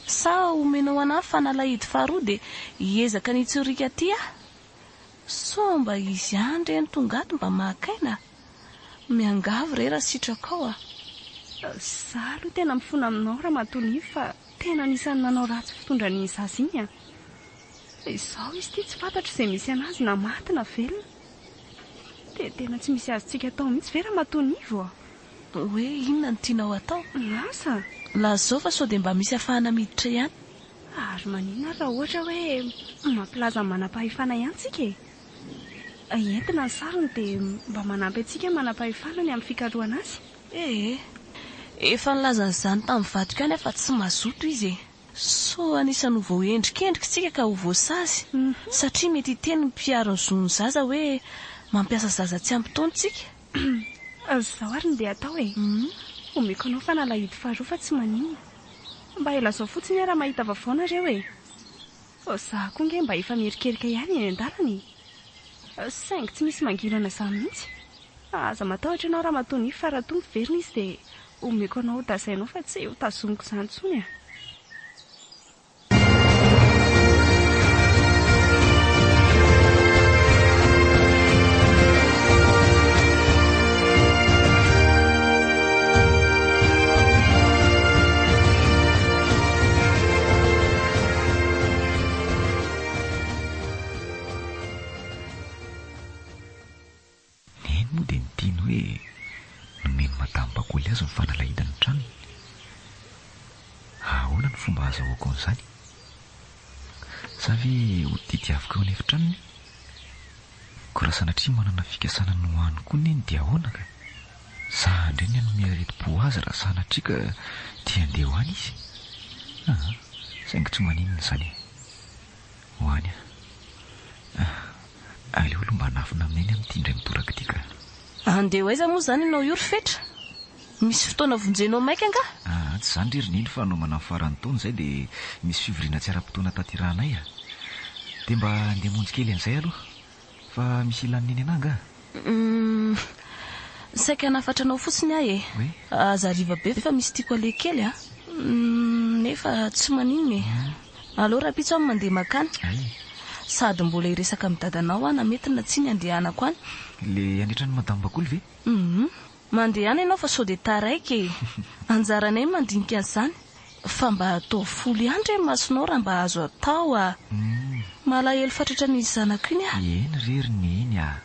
Sa omenao anah ny fanalahidy faharoa dia hiezaka ny hitsoriaka aty aho? Sao mba izy ihany re no tonga ato mba maka aina? Miangavy re raha sitrakao a! Za aloha tena mifona aminao Ramatoa Nivo fa tena anisan'ny nanao ratsy fitondra an'iny zaza iny a! Izao izy ity tsy fantatro izay misy anazy na maty na velona. Dia tena tsy misy azontsika atao mihitsy ve Ramatoa Nivo a? Hoe inona no tianao atao? Asa! Lazao fa sao dia mba misy afahana miditra ihany. Ary maninona ary raha ohatra hoe mampilaza ny manam-pahefana ihany tsika e? Entina ny sariny dia mba manampy antsika ny manam-pahefana ny amin'ny fikarohana azy. Ee. Efa nilaza an'izany tamin'ny vadiko ihany aho fa tsy mazoto izy e. Sao anisan'ny ho voaendrikendrika isika ka ho voasazy satria mety hiteny ny mpiaro ny zon'ny zaza hoe mampiasa zaza tsy ampy taona isika. Izao ary no ndeha atao e. Omeko anao fanalahidy faharoa fa tsy maninona. Mba ilazao fotsiny aho raha mahita vaovao nareo e. Za koa nge mba efa mierikerika ihany eny an-dalana e! Saingy tsy misy mangirana izany mihitsy. Aza matahotra ianao ramatoa Nify fa raha toa miverina izy dia omeko anao ho tazainao fa tsy ho tazomiko izany intsony a! Neny moa dia niteny hoe nomen'i Madame Bakoly azy ny fanalahidin'ny tranony. Ahoana no fomba ahazahoako an'izany? Sa ve ho tediaviko eo an'efitranony? Ko raha sanatria manana fikasana ny ho any koa Neny dia ahoana ka? Za indray ny hanome aretim-po azy raha sanatria ka te handeha ho any izy? Aa, saingy tsy maninona izany e. Ho any aho. Ah, aleo aloha mba hanafina amin'i Neny amin'ity indray mitoraka ity ka. Handeha ho aiza moa izany ianao io ry Fetra? Misy fotoana vonjenao maika angaha? Aa, tsy izany re ry Neny fa hanaovana ny faran'ny taona izay dia misy fivoriana tsy ara-potoana tanterahanay a. Dia mba handeha hamonjy kely an'izay aloha. Fa misy ilan'i Neny anà angaha? Humm, saika hanafatra anao fotsiny aho e. Hoe? Aza hariva be fa misy tiako aleha kely a. Humm, nefa tsy maninona e. Aleo rahampitso aho mandeha mankany. Hay. Sady mbola hiresaka amin'i dadanao aho na mety na tsia ny handehanako any. Le any an-tranon'i Madame Bakoly ve? Humm. Mandehana ianao fa sao dia taraiky e! Anjaranay ny mandinika an'izany. Fa mba ataovy folo ihany re ny masonao raha mba azo atao a! Malahelo fatratra an'iny zanako iny aho. Eny re ry Neny a!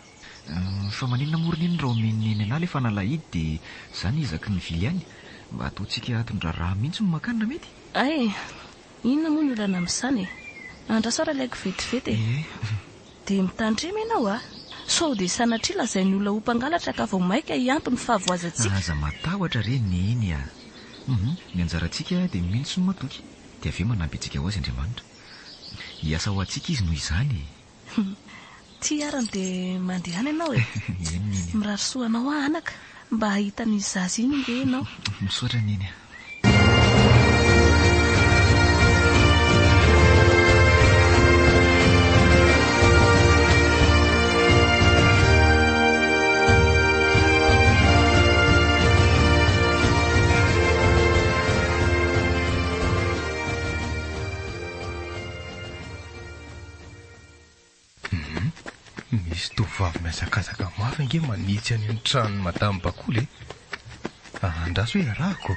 Fa maninona moa ry Neny raha omen'i Neny anah ilay fanalahidy dia za ny izaky ny vily any? Mba ataontsika aton-draharaha mihitsy no mankany raha mety? Hay! Inona moa ny olana amin'izany e? Andraso ary alaiko vetivety e! Dia mitandrema ianao a! Sao dia sanatria lazain'ny olona ho mpangalatra ka vao maika hiampy ny fahavoazantsika. Aza matahotra re Neny a! Hum, ny anjarantsika dia mino sy ny matoky, dia avy eo manampy antsika ho azy Andriamanitra. Hiasa ho antsika Izy noho izany e! Hum, ty arany dia mandehana ianao e! Eny Neny a! Mirary soa anao aho anaka, mba hahita an'iny zaza iny ange ianao. Misaotra Neny a! Misy tovovavy mihazakazaka mafy ange manitsy any amin'ny tranon'i Madame Bakoly e. Andraso hoe arahako.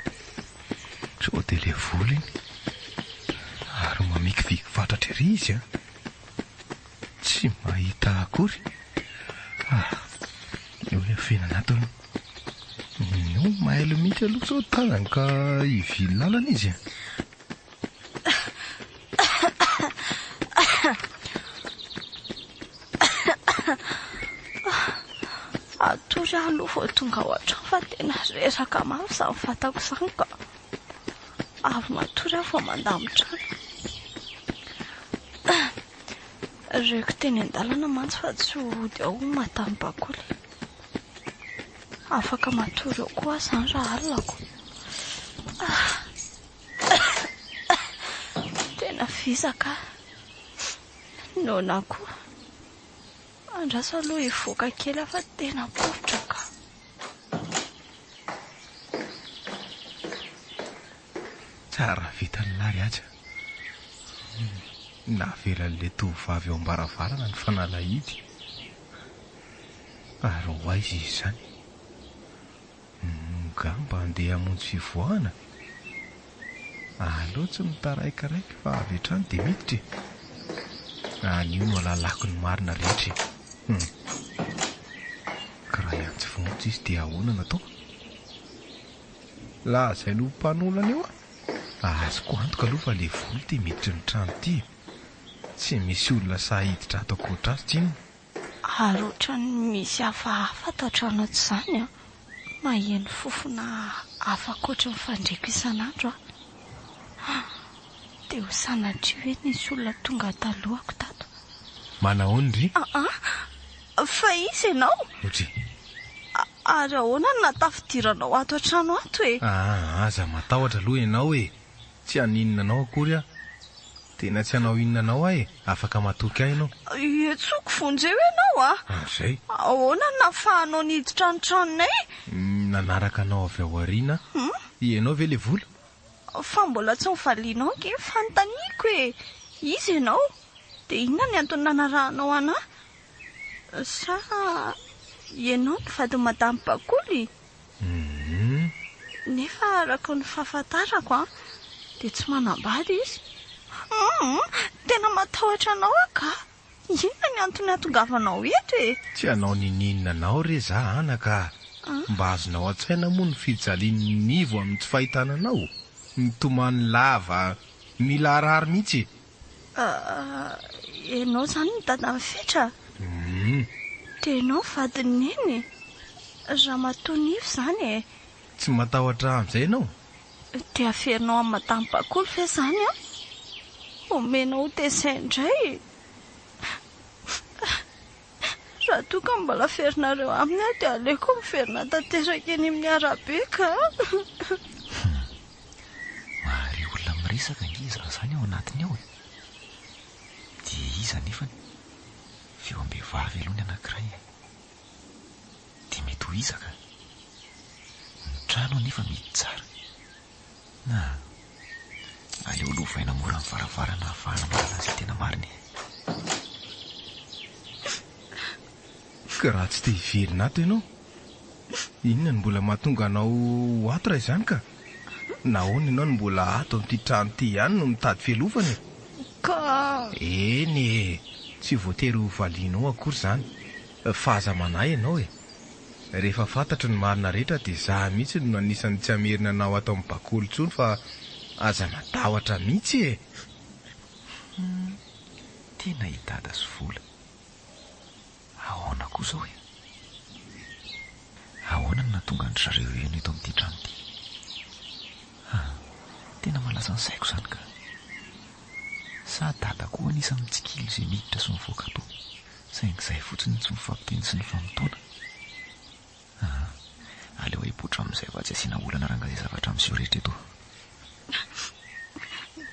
Sao dia ilay vola iny. Ary mamikiviky fatratra ery izy an. Tsy mahita akory. Ah, eo hiafenana ato aloha. No mailo mihitsy aloha sao tazany ka hivily lalana izy. Hatory aho aloha vao tonga ao an-trano fa tena reraka mafy izany vatako izany ka. Avy matory aho vao mandamin-trano. Reko teny an-dalana mantsy fa tsy hody ao Madame Bakoly. Afaka matory eo koa aho izany raha alina ko. Tena vizaka aho. Noana koa. Andraso aloha hivoaka kely aho fa tena poritra ka. Tsara vitan'i Lary aja. Navelan'ilay tovovavy eo am-baravarana ny fanalahidy. Ary ho aiza izy izany? Ngamba handeha hamonjy fivoahana? Aleo tsy mitaraikiraiky fa avy hatrany dia miditra e! Anio no alalako ny marina rehetra e! Hum. Ka raha hiantso vonjy izy dia ahoana no ataoko? Lazainy ho mpanolana eo aho? Azoko antoka aloha fa ilay vola ity miditry ny trano ity e! Tsy misy olona sahy hiditra ato ankoatra azy tsinona. Ary ohatran'ny misy hafahafa ato an-trano ato izany an! Maheno fofona hafa ankoatry ny fandreko isan'andro aho. Dia ho sanatria ve nisy olona tonga talohako tato? Manahoana ry? Aa! Fa iza ianao? Otri. Ary ahoana no nahatafidiranao ato an-trano ato e? Aa! Aza matahotra aloha ianao e! Tsy haninona anao akory aho. Tena tsy hanao inona anao aho e! Afaka matoky ahy ianao. Iantsoko vonjeo ianao a! Ary izay. Ahoana no nahafahanao niditra ny tranonay? Nanaraka anao avy ao aoriana aho. Ianao ve ilay vola? Fa mbola tsy novalianao ange ny fanontaniako e! Iza ianao? Dia inona ny antony nanarahanao anà? Sa ianao no vadin'i Madame Bakoly? Nefa araka ny fahafantarako an, dia tsy manambady izy. Humm! Tena matahotra anao aho ka! Inona ny antony hahatongavanao eto e? Tsy hanao ninininona anao re za anaka a! Mba azonao an-tsaina moa ny fijalian'i Nivo amin'ny tsy fahitana anao? Mitomany lava, mila harary mihitsy e! Ianao izany no dadan'i Fetra? Dia ianao no vadin'i Neny? Ramatoa Nivo izany e! Tsy matahotra amin'izay ianao? Dia averinao amin'i Madame Bakoly ve izany an? Omenao ho tezaina indray? Raha toa ka mbola averinareo aminy aho dia aleoko miverina tanteraka eny amin'ny arabe ka! Hum. Mahare olona miresaka ange izaho izany ao anatiny ao e! Dia iza anefany? Feom-behivavy aloha ny anankiray e! Dia mety ho iza ka? Ny trano anefa mihidy tsara. Na, aleo lovaina mora ny varavarana ahafahana mahalala izay tena marina e! Ka raha tsy te hiverina ato ianao, inona no mbola mahatonga anao ho ato raha izany ka? Nahoana ianao no mbola ato amin'ity trano ity ihany no mitady fialofana e? Ka. Eny e! Tsy voatery ho valianao akory izany. Fa aza manahy ianao e! Rehefa fantatro ny marina rehetra dia za mihitsy no anisan'ny tsy hamerina anao ato amin'ny bakoly intsony fa aza matahotra mihitsy e! Hum, tena i Dada sy Vola. Ahoana koa izao e? Ahoana no nahatonga an-dry zareo heno eto amin'ity trano ity? Ah, tena mahalasa ny saiko izany ka. Sa Dada koa anisan'ny mitsikilo izay miditra sy mivoaka ato, saingy izahay fotsiny no tsy mifampiteny sy mifamotoana? Ah, aleo hipoitra amin'izay fa tsy asiana olana rangahy izay zavatra miseho rehetra eto.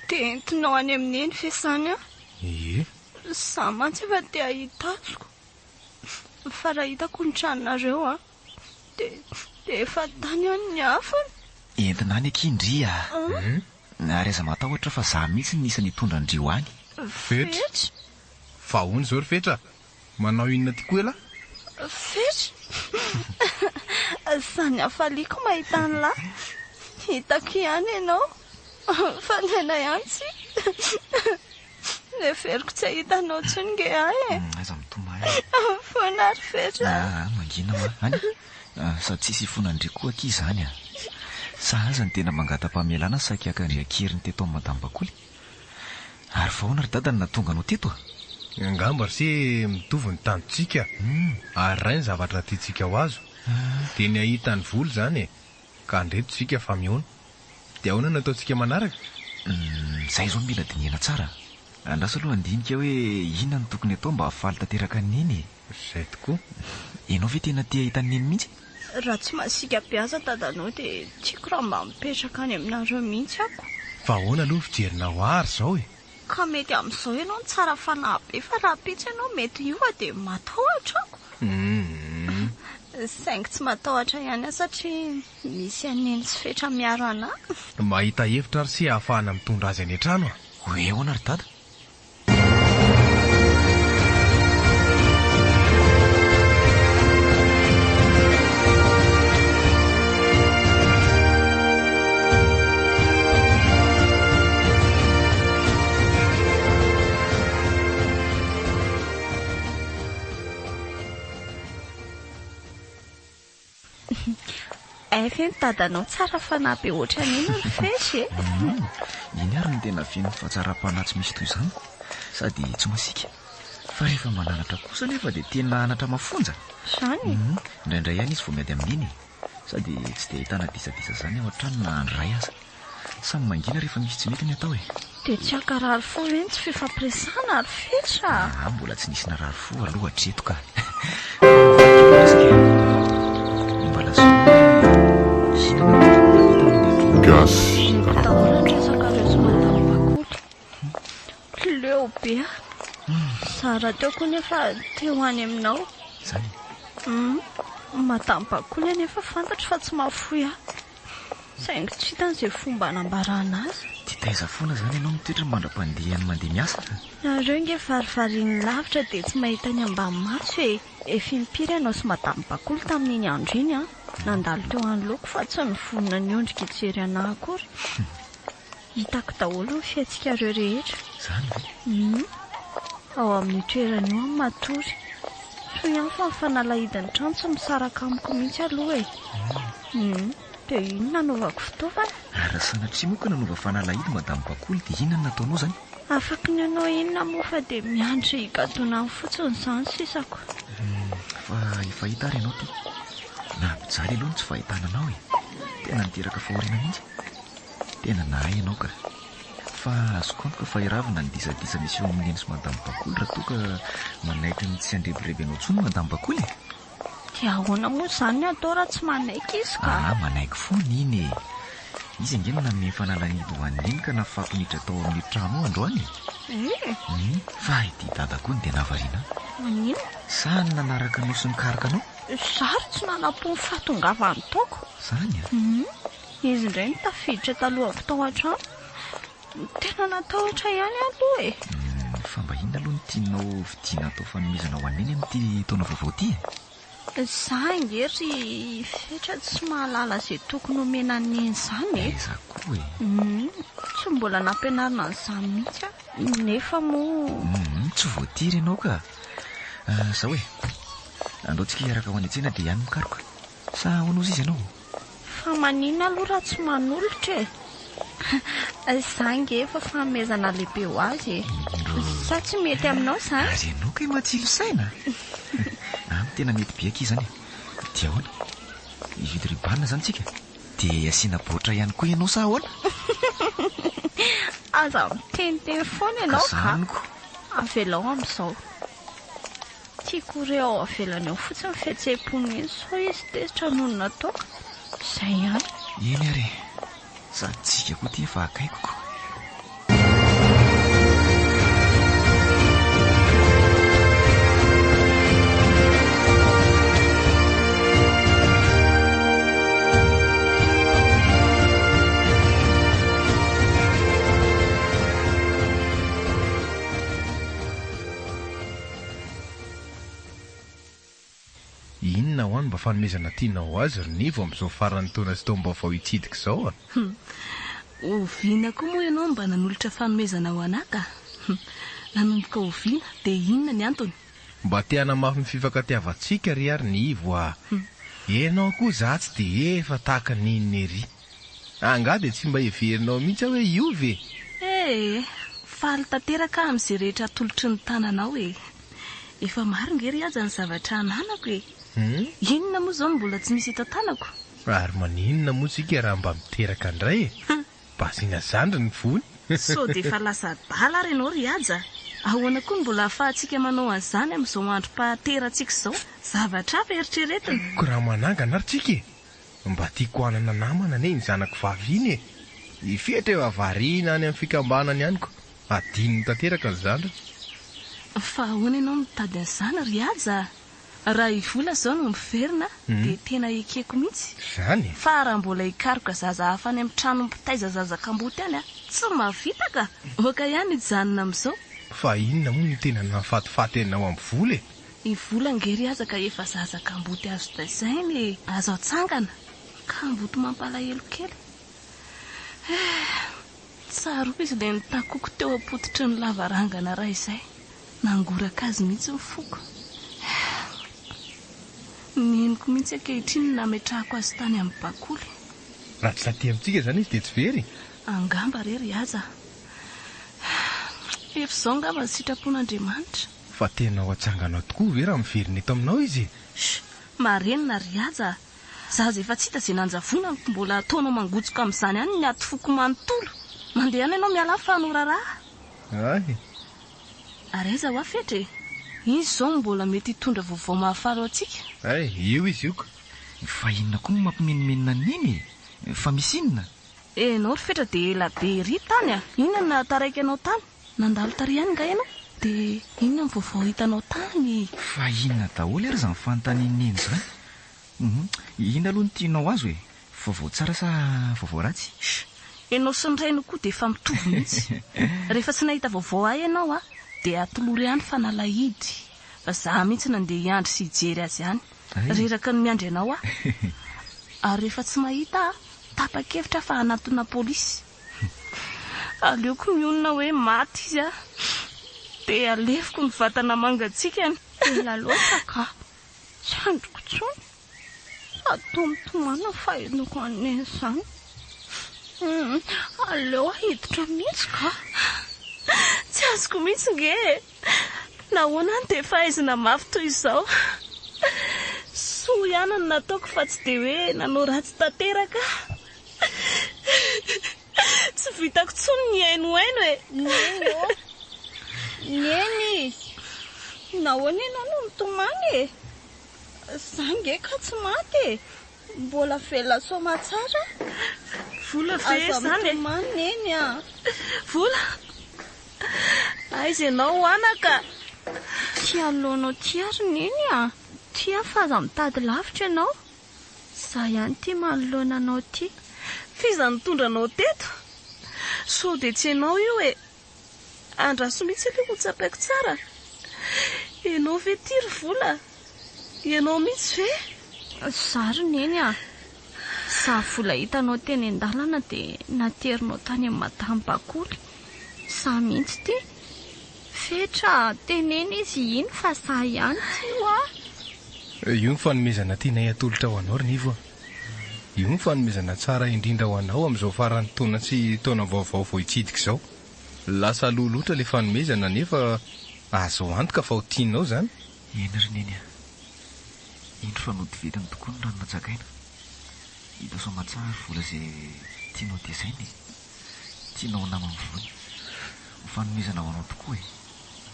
Dia entinao any amin'i Neny ve izany aho? Ie. Izaho mantsy efa te hahita azy ko. Fa raha hitako ny tranonareo an, dia dia efa tany aho no niafina. Entina any akia ndry a! Ary aza matahotra fa za mihitsy no isan'ny hitondra an-dry ho any. Fetra! Fa ahoana izao ry Fetra? Manao inona aty koa elah? Fetra? Izany hafaliako mahita an'lah. Hitako ihany ianao. Fa niaina ihany tsika. Neveriko tsy hahita anao intsony nge ahy e. Aiza mitomany. Mifona ary Fetra. Ah, mangina hoa. Any. Sady tsisy hifonan-dry koa akia izany a. Sahaza ny tena mangata-pamelana saika haka an-dry an-keriny teto amin'i Madame Bakoly. Ary fa ahoana ry dada no nahatonga anao teto a? Angamba ry se mitovy ny tanjontsika ary iray ny zavatra tiantsika ho azo. Dia ny hahita ny vola izany e. Ka andreto isika fa mihaona. Dia ahoana no ataontsika manaraka? Humm, izay izao no mila dinihana tsara. Andraso aloha handinika hoe inona no tokony atao mba hahafaly tanteraka an'i Neny e. Izay tokoa. Ianao ve tena te hahita an'i Neny mihitsy? Raha tsy masiaka be aza dadanao dia tiako raha mba mipetraka any aminareo mihitsy ako. Fa ahoana aloha ny fijerinao ahy ry zao e? Ka mety amin'izao ianao no tsara fanahy be fa rahampitso ianao mety hiova dia matahotra ako. Saingy tsy matahotra ihany aho satria misy an'i Neny sy Fetra miaro anah. Mahita hevitra ary se ahafahana mitondra azy any an-trano a! Hoe ahoana ry dada? Hay ve ny dadanao tsara fanahy be ohatran'iny ry Fetra e? Iny ary no tena feno fahatsaram-panahy tsy misy toy izany, sady tsy masiaka. Fa rehefa mananatra kosa anefa dia tena anatra mafonja. Izany e? Indraindray ihany izy vao miady amin'iny e. Sady tsy dia ahitana disadisa izany ao an-trano na andro iray aza. Samy mangina rehefa misy tsy mety ny atao e. Dia tsy hankarary fo ve ny tsy fifampiresahana ry Fetra a? Aa, mbola tsy nisy narary fo aloha hatreto ka. Fa mivadika ny resaka e. Mba lazao hoe inona no tena mbola vita amin'iny andro iny? Gasy Reko daholo ny Rakoto. resakareo sy Madame Bakoly. Leo be aho. Za rahateo koa nefa te ho any aminao. Izany e? Hum, Madame Bakoly anefa fantatro fa tsy mahafoy ahy. Saingy tsy hitany izay fomba hanambarana azy. Dia taiza foana izany ianao mitoetra mandra-pandehany mandeha miasa? Nareo nge varivariny lavitra dia tsy mahita ny ambany maso e! Efa impiry ianao sy Madame Bakoly tamin'iny andro iny an! Nandalo teo anoloako fa tsy nivonona niondrika hijery anah akory. Hitako daholo ny fihetsikareo rehetra. Izany ve? Hum. Ao amin'io toerana io aho matory. Soa ihany fa ny fanalahidin'ny trano tsy misaraka amiko mihitsy aloha e. Hum. Dia iny no nanaovako fitaovana. Ary raha sanatria moa ka nanova fanalahidy Madame Bakoly dia inona no nataonao izany? Afaky ny hanao inona moa fa dia miandry higadona any fotsiny izany sisako. Hum. Fa efa hita ary ianao ity. Nampijaly aloha ny tsy fahitana anao e. Tena niteraka fahoriana mihitsy. Tena nahay ianao ka. Fa azoko antoka fa hiravona ny disadisa misy eo amin'i Neny sy Madame Bakoly raha toa ka manaiky ny tsy handrebireby anao intsony Madame Bakoly e! Dia ahoana moa izany ny atao raha tsy manaiky izy ka? Aa manaiky foana iny e! Izy ange no nanome ny fanalanidy ho an'i Neny ka nafako niditra tao amin'io trano io androany e! Eh! Hum, fa ity dada koa no dia nahavariana ahy. Maninona? Sa ny nanaraka anao sy nikaroka anao? Zary tsy nanam-po ny fahatongavany taoko. Izany a? Hum. Izy indray no tafiditra talohako tao an-trano. Tena natahotra ihany aho aloha e. Fa mba inona aloha no tianao vidiana atao fanomezana ho an'i Neny amin'ity taona vaovao ity e? Za ange ry Fetra tsy mahalala izay tokony homena an'i Neny izany e. Aiza koa e? Tsy mbola nampianarina an'izany mihitsy aho. Nefa moa. Tsy voatery ianao ka. Izao e, andao tsika hiaraka ho any an-tsena dia any mikaroka. Sa ahoana hozy izy ianao? Fa maninona aloha raha tsy manolotra e? Za ange efa fanomezana lehibe ho azy e! Sa tsy mety aminao izany? Ary ianao kay matsilo saina? Amiko tena mety be akia izany e! Dia ahoana? Hividy ruban izany tsika? Dia asiana baoritra ihany koa ianao sa ahoana? Aza miteniteny foana ianao ka! Kazaniko! Avelao amin'izao. Tiako ho re ao avelany ao fotsiny ny fihetseham-pony iny sao izy tezitra noho ny nataoko. Izay ihany. Eny ary e! Sady tsika koa ity efa akaikiko. mba fanomezana tianao ho azy ry Nivo amin'izao faran'ny taona sy taom-baovao hitsidika izao a? Oviana koa moa ianao no mba nanolotra fanomezana ho anà ka? Nanomboka oviana dia inona ny antony? Mba te hanamafy ny fifankatiavantsika re ary Nivo a! Ianao koa za tsy dia efa tahaka ny inona ery. Angaha dia tsy mba heverinao mihitsy aho hoe hiova e? Ee, faly tanteraka aho amin'izay rehetra atolotry ny tananao e! Efa maro nge ry Haja ny zavatra ananako e! Inona moa izao no mbola tsy misy eto an-tanako? Ary maninona moa tsika raha mba miteraka indray e? Mba asiana zandry ny vony. Sao dia efa lasa adala ary ianao ry Haja? Ahoana koa no mbola ahafahantsika manao an'izany amin'izao androm-pahaterantsika izao? Zavatra hafa eritreretina. Ko raha manangana ary tsika e! Mba tiako hanana namana anie iny zanako vavy iny e! I Fetra efa variana any amin'ny fikambanany any ko adinony tanteraka ny zandriny. Fa ahoana ianao mitady an'izany ry Haja a? Raha i Vola izao no miverina dia tena ekeko mihitsy. Izany e? Fa raha mbola hikaroka zaza hafa any amin'ny trano mpitaiza zaza kamboty any aho, tsy mahavita ka! Aoka ihany hijanona amin'izao. Fa inona moa no tena nahafatifaty anao amin'i Vola e? I Vola ange ry aza ka efa zaza kamboty azo taizaina e! Azo atsangana! Kamboty mampalahelo kely. Eh! Tsaroako izy ilay nitakoko teo am-pototry ny lavarangana iray izay. Nangoraka azy mihitsy ny foko. Eh! Neniko mihitsy ankehitriny ny nametrahako azy tany amin'ny bakoly. Raha tsy taty amintsika izany izy dia tsy very? Angamba re ry aza. Eh! Efa izao angamba ny sitrapon'Andriamanitra. Fa tena ho atsanganao tokoa ve raha miverina eto aminao izy e? Sh! Marenina ry Haja a! Zaza efa tsy hita izay nanjavonany ko mbola ataonao mangotsoka amin'izany ihany ny aty foko manontolo! Mandehana ianao miala any fa hanao raharaha! Hay! Ary aiza hoa Fetra e? Iza izao no mbola mety hitondra vaovao mahafaly ho antsika? Hay! Io izy io ko! Fa inona koa no mampimenomenona an'i Neny e? Fa misy inona? Enao ry Fetra dia ela be ery tany a! Inona no nahataraiky anao tany? Nandalo tary ihany nga ianao? Dia inona ny vaovao hitanao tany? Fa inona daholo ary izany fanontanian'i Neny izany? Hum, inona aloha no tianao azo e? Vaovao tsara sa vaovao ratsy? Sh! Ianao sy ny rainao koa dia efa mitovy mihitsy. Rehefa tsy nahita vaovao ahy ianao a, dia atolory ahy ny fanalahidy. Fa za mihitsy nandeha hiandry sy hijery azy any. Reraka ny miandry anao aho. Ary rehefa tsy mahita aho, tapa-kevitra aho fa hanatona polisy. Aleoko mionona hoe maty izy a! Dia alefiko ny vatana mangatsiakany. Ela loatra ka! Tsy andriko intsony. Sady toa mitomany ny fahenoko an'i Neny izany. Hum, aleo aho hiditra mihitsy ka! Tsy azoko mihitsy nge e! Nahoana aho no dia fahaizina mafy toy izao? Soa ihany ny nataoko fa tsy dia hoe nanao ratsy tanteraka aho. Tsy vitako intsony ny hihainohaino e! Neny ô! Neny! Nahoana ianao no mitomany e? Za nge ka tsy maty e! Mbola velona soamatsara aho. Vola ve Aza izany e? mitomany Neny a! Vola! Aiza ianao anaka? Ty alohanao ty ary Neny a! Ty aho fa aza mitady lavitra ianao. Za ihany ity manoloana anao ity. F'iza nitondra anao teto? Sao dia tsy ianao io e? Andraso mihitsy aloha ho tsapaiko tsara. Ianao ve ity ry Vola? Ianao mihitsy ve? Za ry Neny a! Za vola hitanao teny an-dalana dia naterinao tany amin'i Madame Bakoly. Za mihitsy ity. Fetra a! Teneno izy iny fa za ihany ity hoa! Io ny fanomezana tianay atolotra ho anao ry Nivo a! Io ny fanomezana tsara indrindra ho anao amin'izao faran'ny taona sy taona vaovao vao hitsidika izao. Lasa aloha loatra ilay fanomezana nefa azo antoka fa ho tianao izany. Eny ry Neny a! Indro fa nody velona tokoa ny rano nantsakaina. Hita soamatsara ry vola izay tianao tezaina e! Tianao ho naman'ny voany. Ho fanomezana ho anao tokoa e!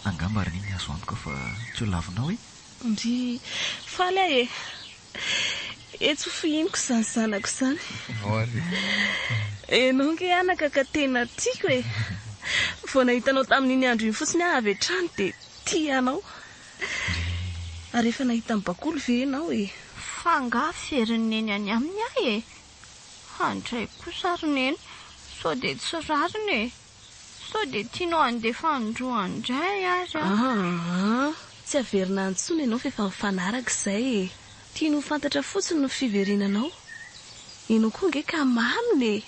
Angamba ry Neny azo antoka fa tsy ho lavinao e! Ndry, faly aho e! Etsy ho fihiniko izany zanako izany. Ianao ange anaka ka tena tiako e! Vao nahita anao tamin'iny andro iny fotsiny aho avy hatrany dia tia anao. Ary efa nahita an'i Bakoly ve ianao e? Fa angaha verin'i Neny any aminy aho e? Handray kosa ry Neny, sao dia tsy rariny e! Sao dia tianao handefa androany indray ary aho. Aa! Tsy averina any intsony ianao fa efa nifanaraka izay e! Tiany ho fantatra fotsiny ny fiverenanao. Ianao koa ange ka maminy e!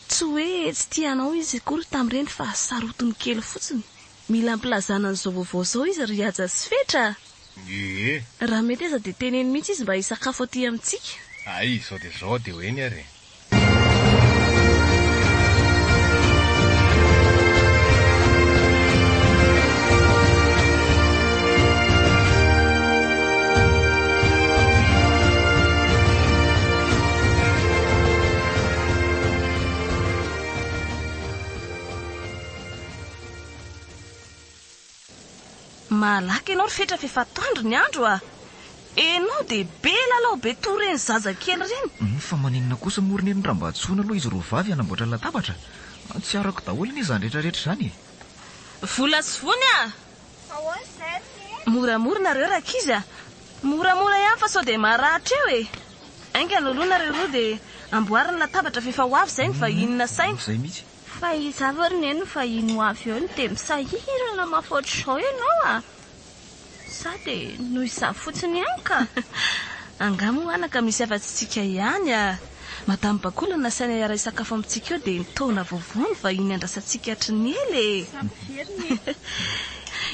Tsy hoe tsy tia anao izy akory tamin'ireny fa sarotiny kely fotsiny. Mila ampilazana an'izao vaovao izao izy ry Haja sy Fetra a! Ee. Raha mety aza dia teneno mihitsy izy mba hisakafo aty amintsika. Hay, izao dia izao dia ho eny ary e. Malaky ianao ry Fetra f'efa atoandro ny andro a! Enao dia be lalao be toa ireny zaza kely ireny. Humm fa maninona kosa moa ry neny raha mba antsoina aloha izy roavavy hanamboatra latabatra? Tsy arako daholo anie izany rehetra rehetra izany e! Vola sy vony a! Ahoana izay ry neny? Moramora nareo rankizy a! Moramora ihany fa sao dia maratra eo e! Haingana aloha nareo roa dia amboary ny latabatra f'efa ho avy izay ny vahiny nasaina. Izay mihitsy. Fa iza avy ry neny ny vahiny ho avy eo no dia misahirana mafy ohatr'izao ianao a! Sa dia noho izaho fotsiny ihany ka? Angaha moa anaka misy afa-tsy tsika ihany a! Madame Bakoly no nasaina hiara-hisakafo amintsika eo dia ny taona vaovao no vahiny andrasantsika hatry ny ela e! Samy very e!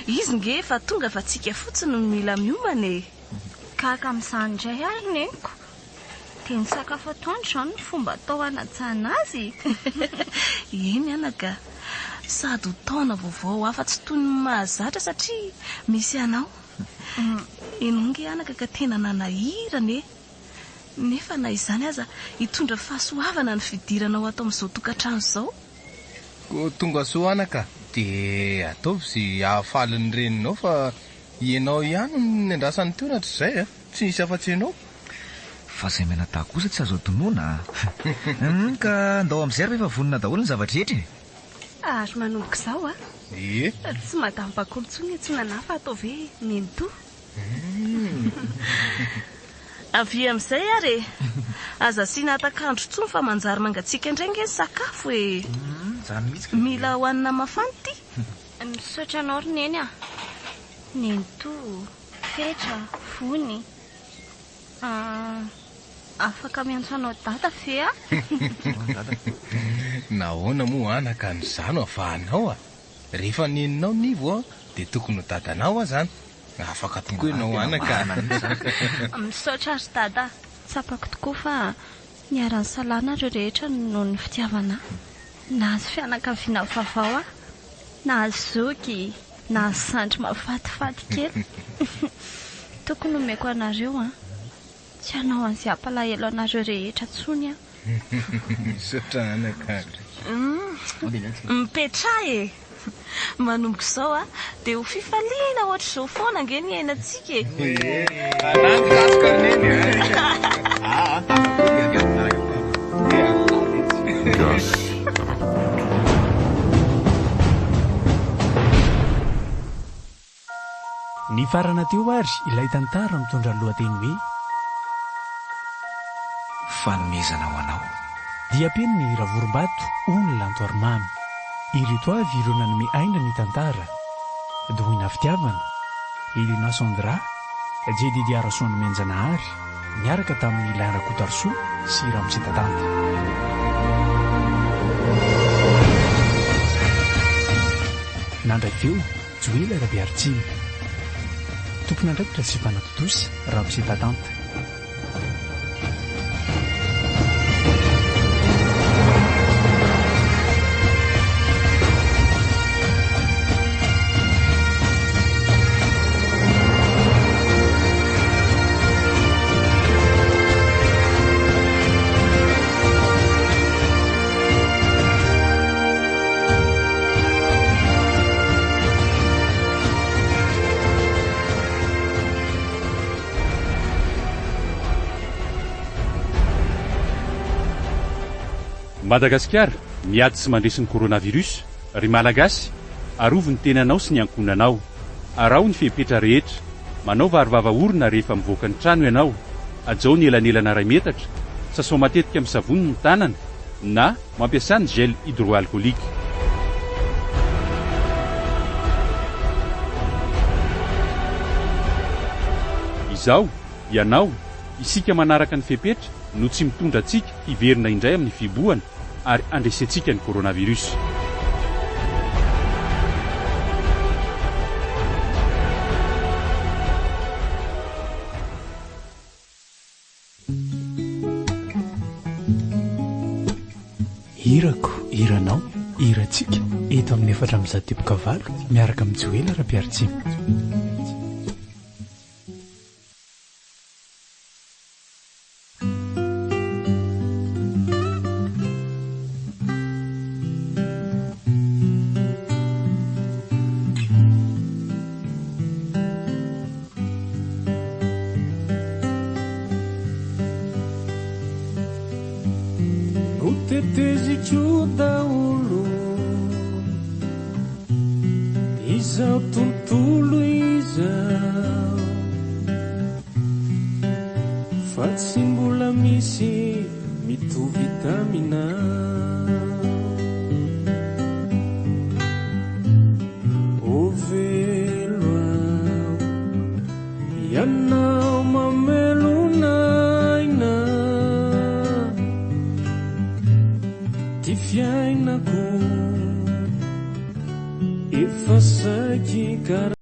Izy nge efa tonga fa tsika fotsiny no mila miomana e! Gaga amin'izany indray ary neniko. Dia ny sakafo atoandro izany no fomba atao hanajana azy? Eny anaka, sady ho taona vaovao hafa tsy toy ny mahazatra satria misy anao. Ianao ange anaka ka tena nanahirana e! Nefa na izany aza hitondra fahasoavana ny fidiranao ato amin'izao tokantrano izao. Koa tongasoa anaka, dia ataovy izay hahafaly ny reninao fa ianao ihany no niandrasany teo hatrizay a! Tsy nisy afa-tsy ianao. Fa izay mianadahy kosa tsy azo adinoina a! Hum, ka ndao amin'izay ary fa efa vonona daholo ny zava-drehetra e! Ary manomboka izao a! Ie. Tsy madame Bakoly intsony ny antsoina anà fa ataovy hoe Nenitoa. Avia amin'izay ary e! Aza asiana hatak'andro intsony fa manjary mangatsiaka indray ange ny sakafo e! Izany mihitsy ka. Mila hohanina mafana ity. Misaotra anao ry Neny a! Nenitoa. Fetra, Vony ah, afaka miantso anao dada ve aho? Nahoana moa anaka no za no avahanao a? Rehefa neninao Nivo a, dia tokony ho dadanao aho zany. Afaka tokoa ianao anaka a. Misaotra ry dada a. Tsapako tokoa fa niara-nisalahy nareo rehetra noho ny fitiavana ahy. Nahazo fianakaviana vaovao aho. Nahazo zoky. Nahazo sandry mahafatifaty kely. Tokony homeko anareo an. Tsy hanao an'izay hampalahelo anareo rehetra intsony aho. Misaotra anaka. Mipetraha e! Manomboka izao a, dia ho fifaliana ohatr'izao foana ange ny iainantsika e! Anangy ratsy ka ry neny a! Aa Gasy Rakoto. Nifarana teo ary ilay tantara mitondra ny lohateny hoe. Fanomezana ho anao. Diam-penin'i Ravorombato, Ony Lanto ary Mamy. Ireto avy ireo nanome aina ny tantara, Doina Fitiavana, Elena Sandra, Jedidia Rasoanomenjanahary, niaraka tamin'i Lain Rakotoarisoa sy Ramose Dadanta. Nandray feo, Joela Rabearitsimy. Tompon'andraikitra sy mpanatontosa, Ramose Dadanta. Madagasikara, miady sy mandresy ny coronavirus, ry Malagasy, arovy ny tenanao sy ny ankohonanao. Araho ny fepetra rehetra. Manaova arovava orona rehefa mivoaka ny trano ianao. Hajao ny elanelana iray metatra. Sasao matetika amin'ny savony ny tanana na mampiasà ny gel hydroalcoolique. Izao. Ianao, isika manaraka ny fepetra no tsy mitondra antsika hiverina indray amin'ny fihibohana ary handresentsika ny coronavirus. Hirako, hiranao, hirantsika, eto amin'ny 104 teboka valo, miaraka amin'i Joela Rapiaritsimo. Noteteziko daholo izao tontolo izao fa tsy mbola misy mitovy taminao. O velo aho, ianao mamelona aina ty fiainako efa saiky kara.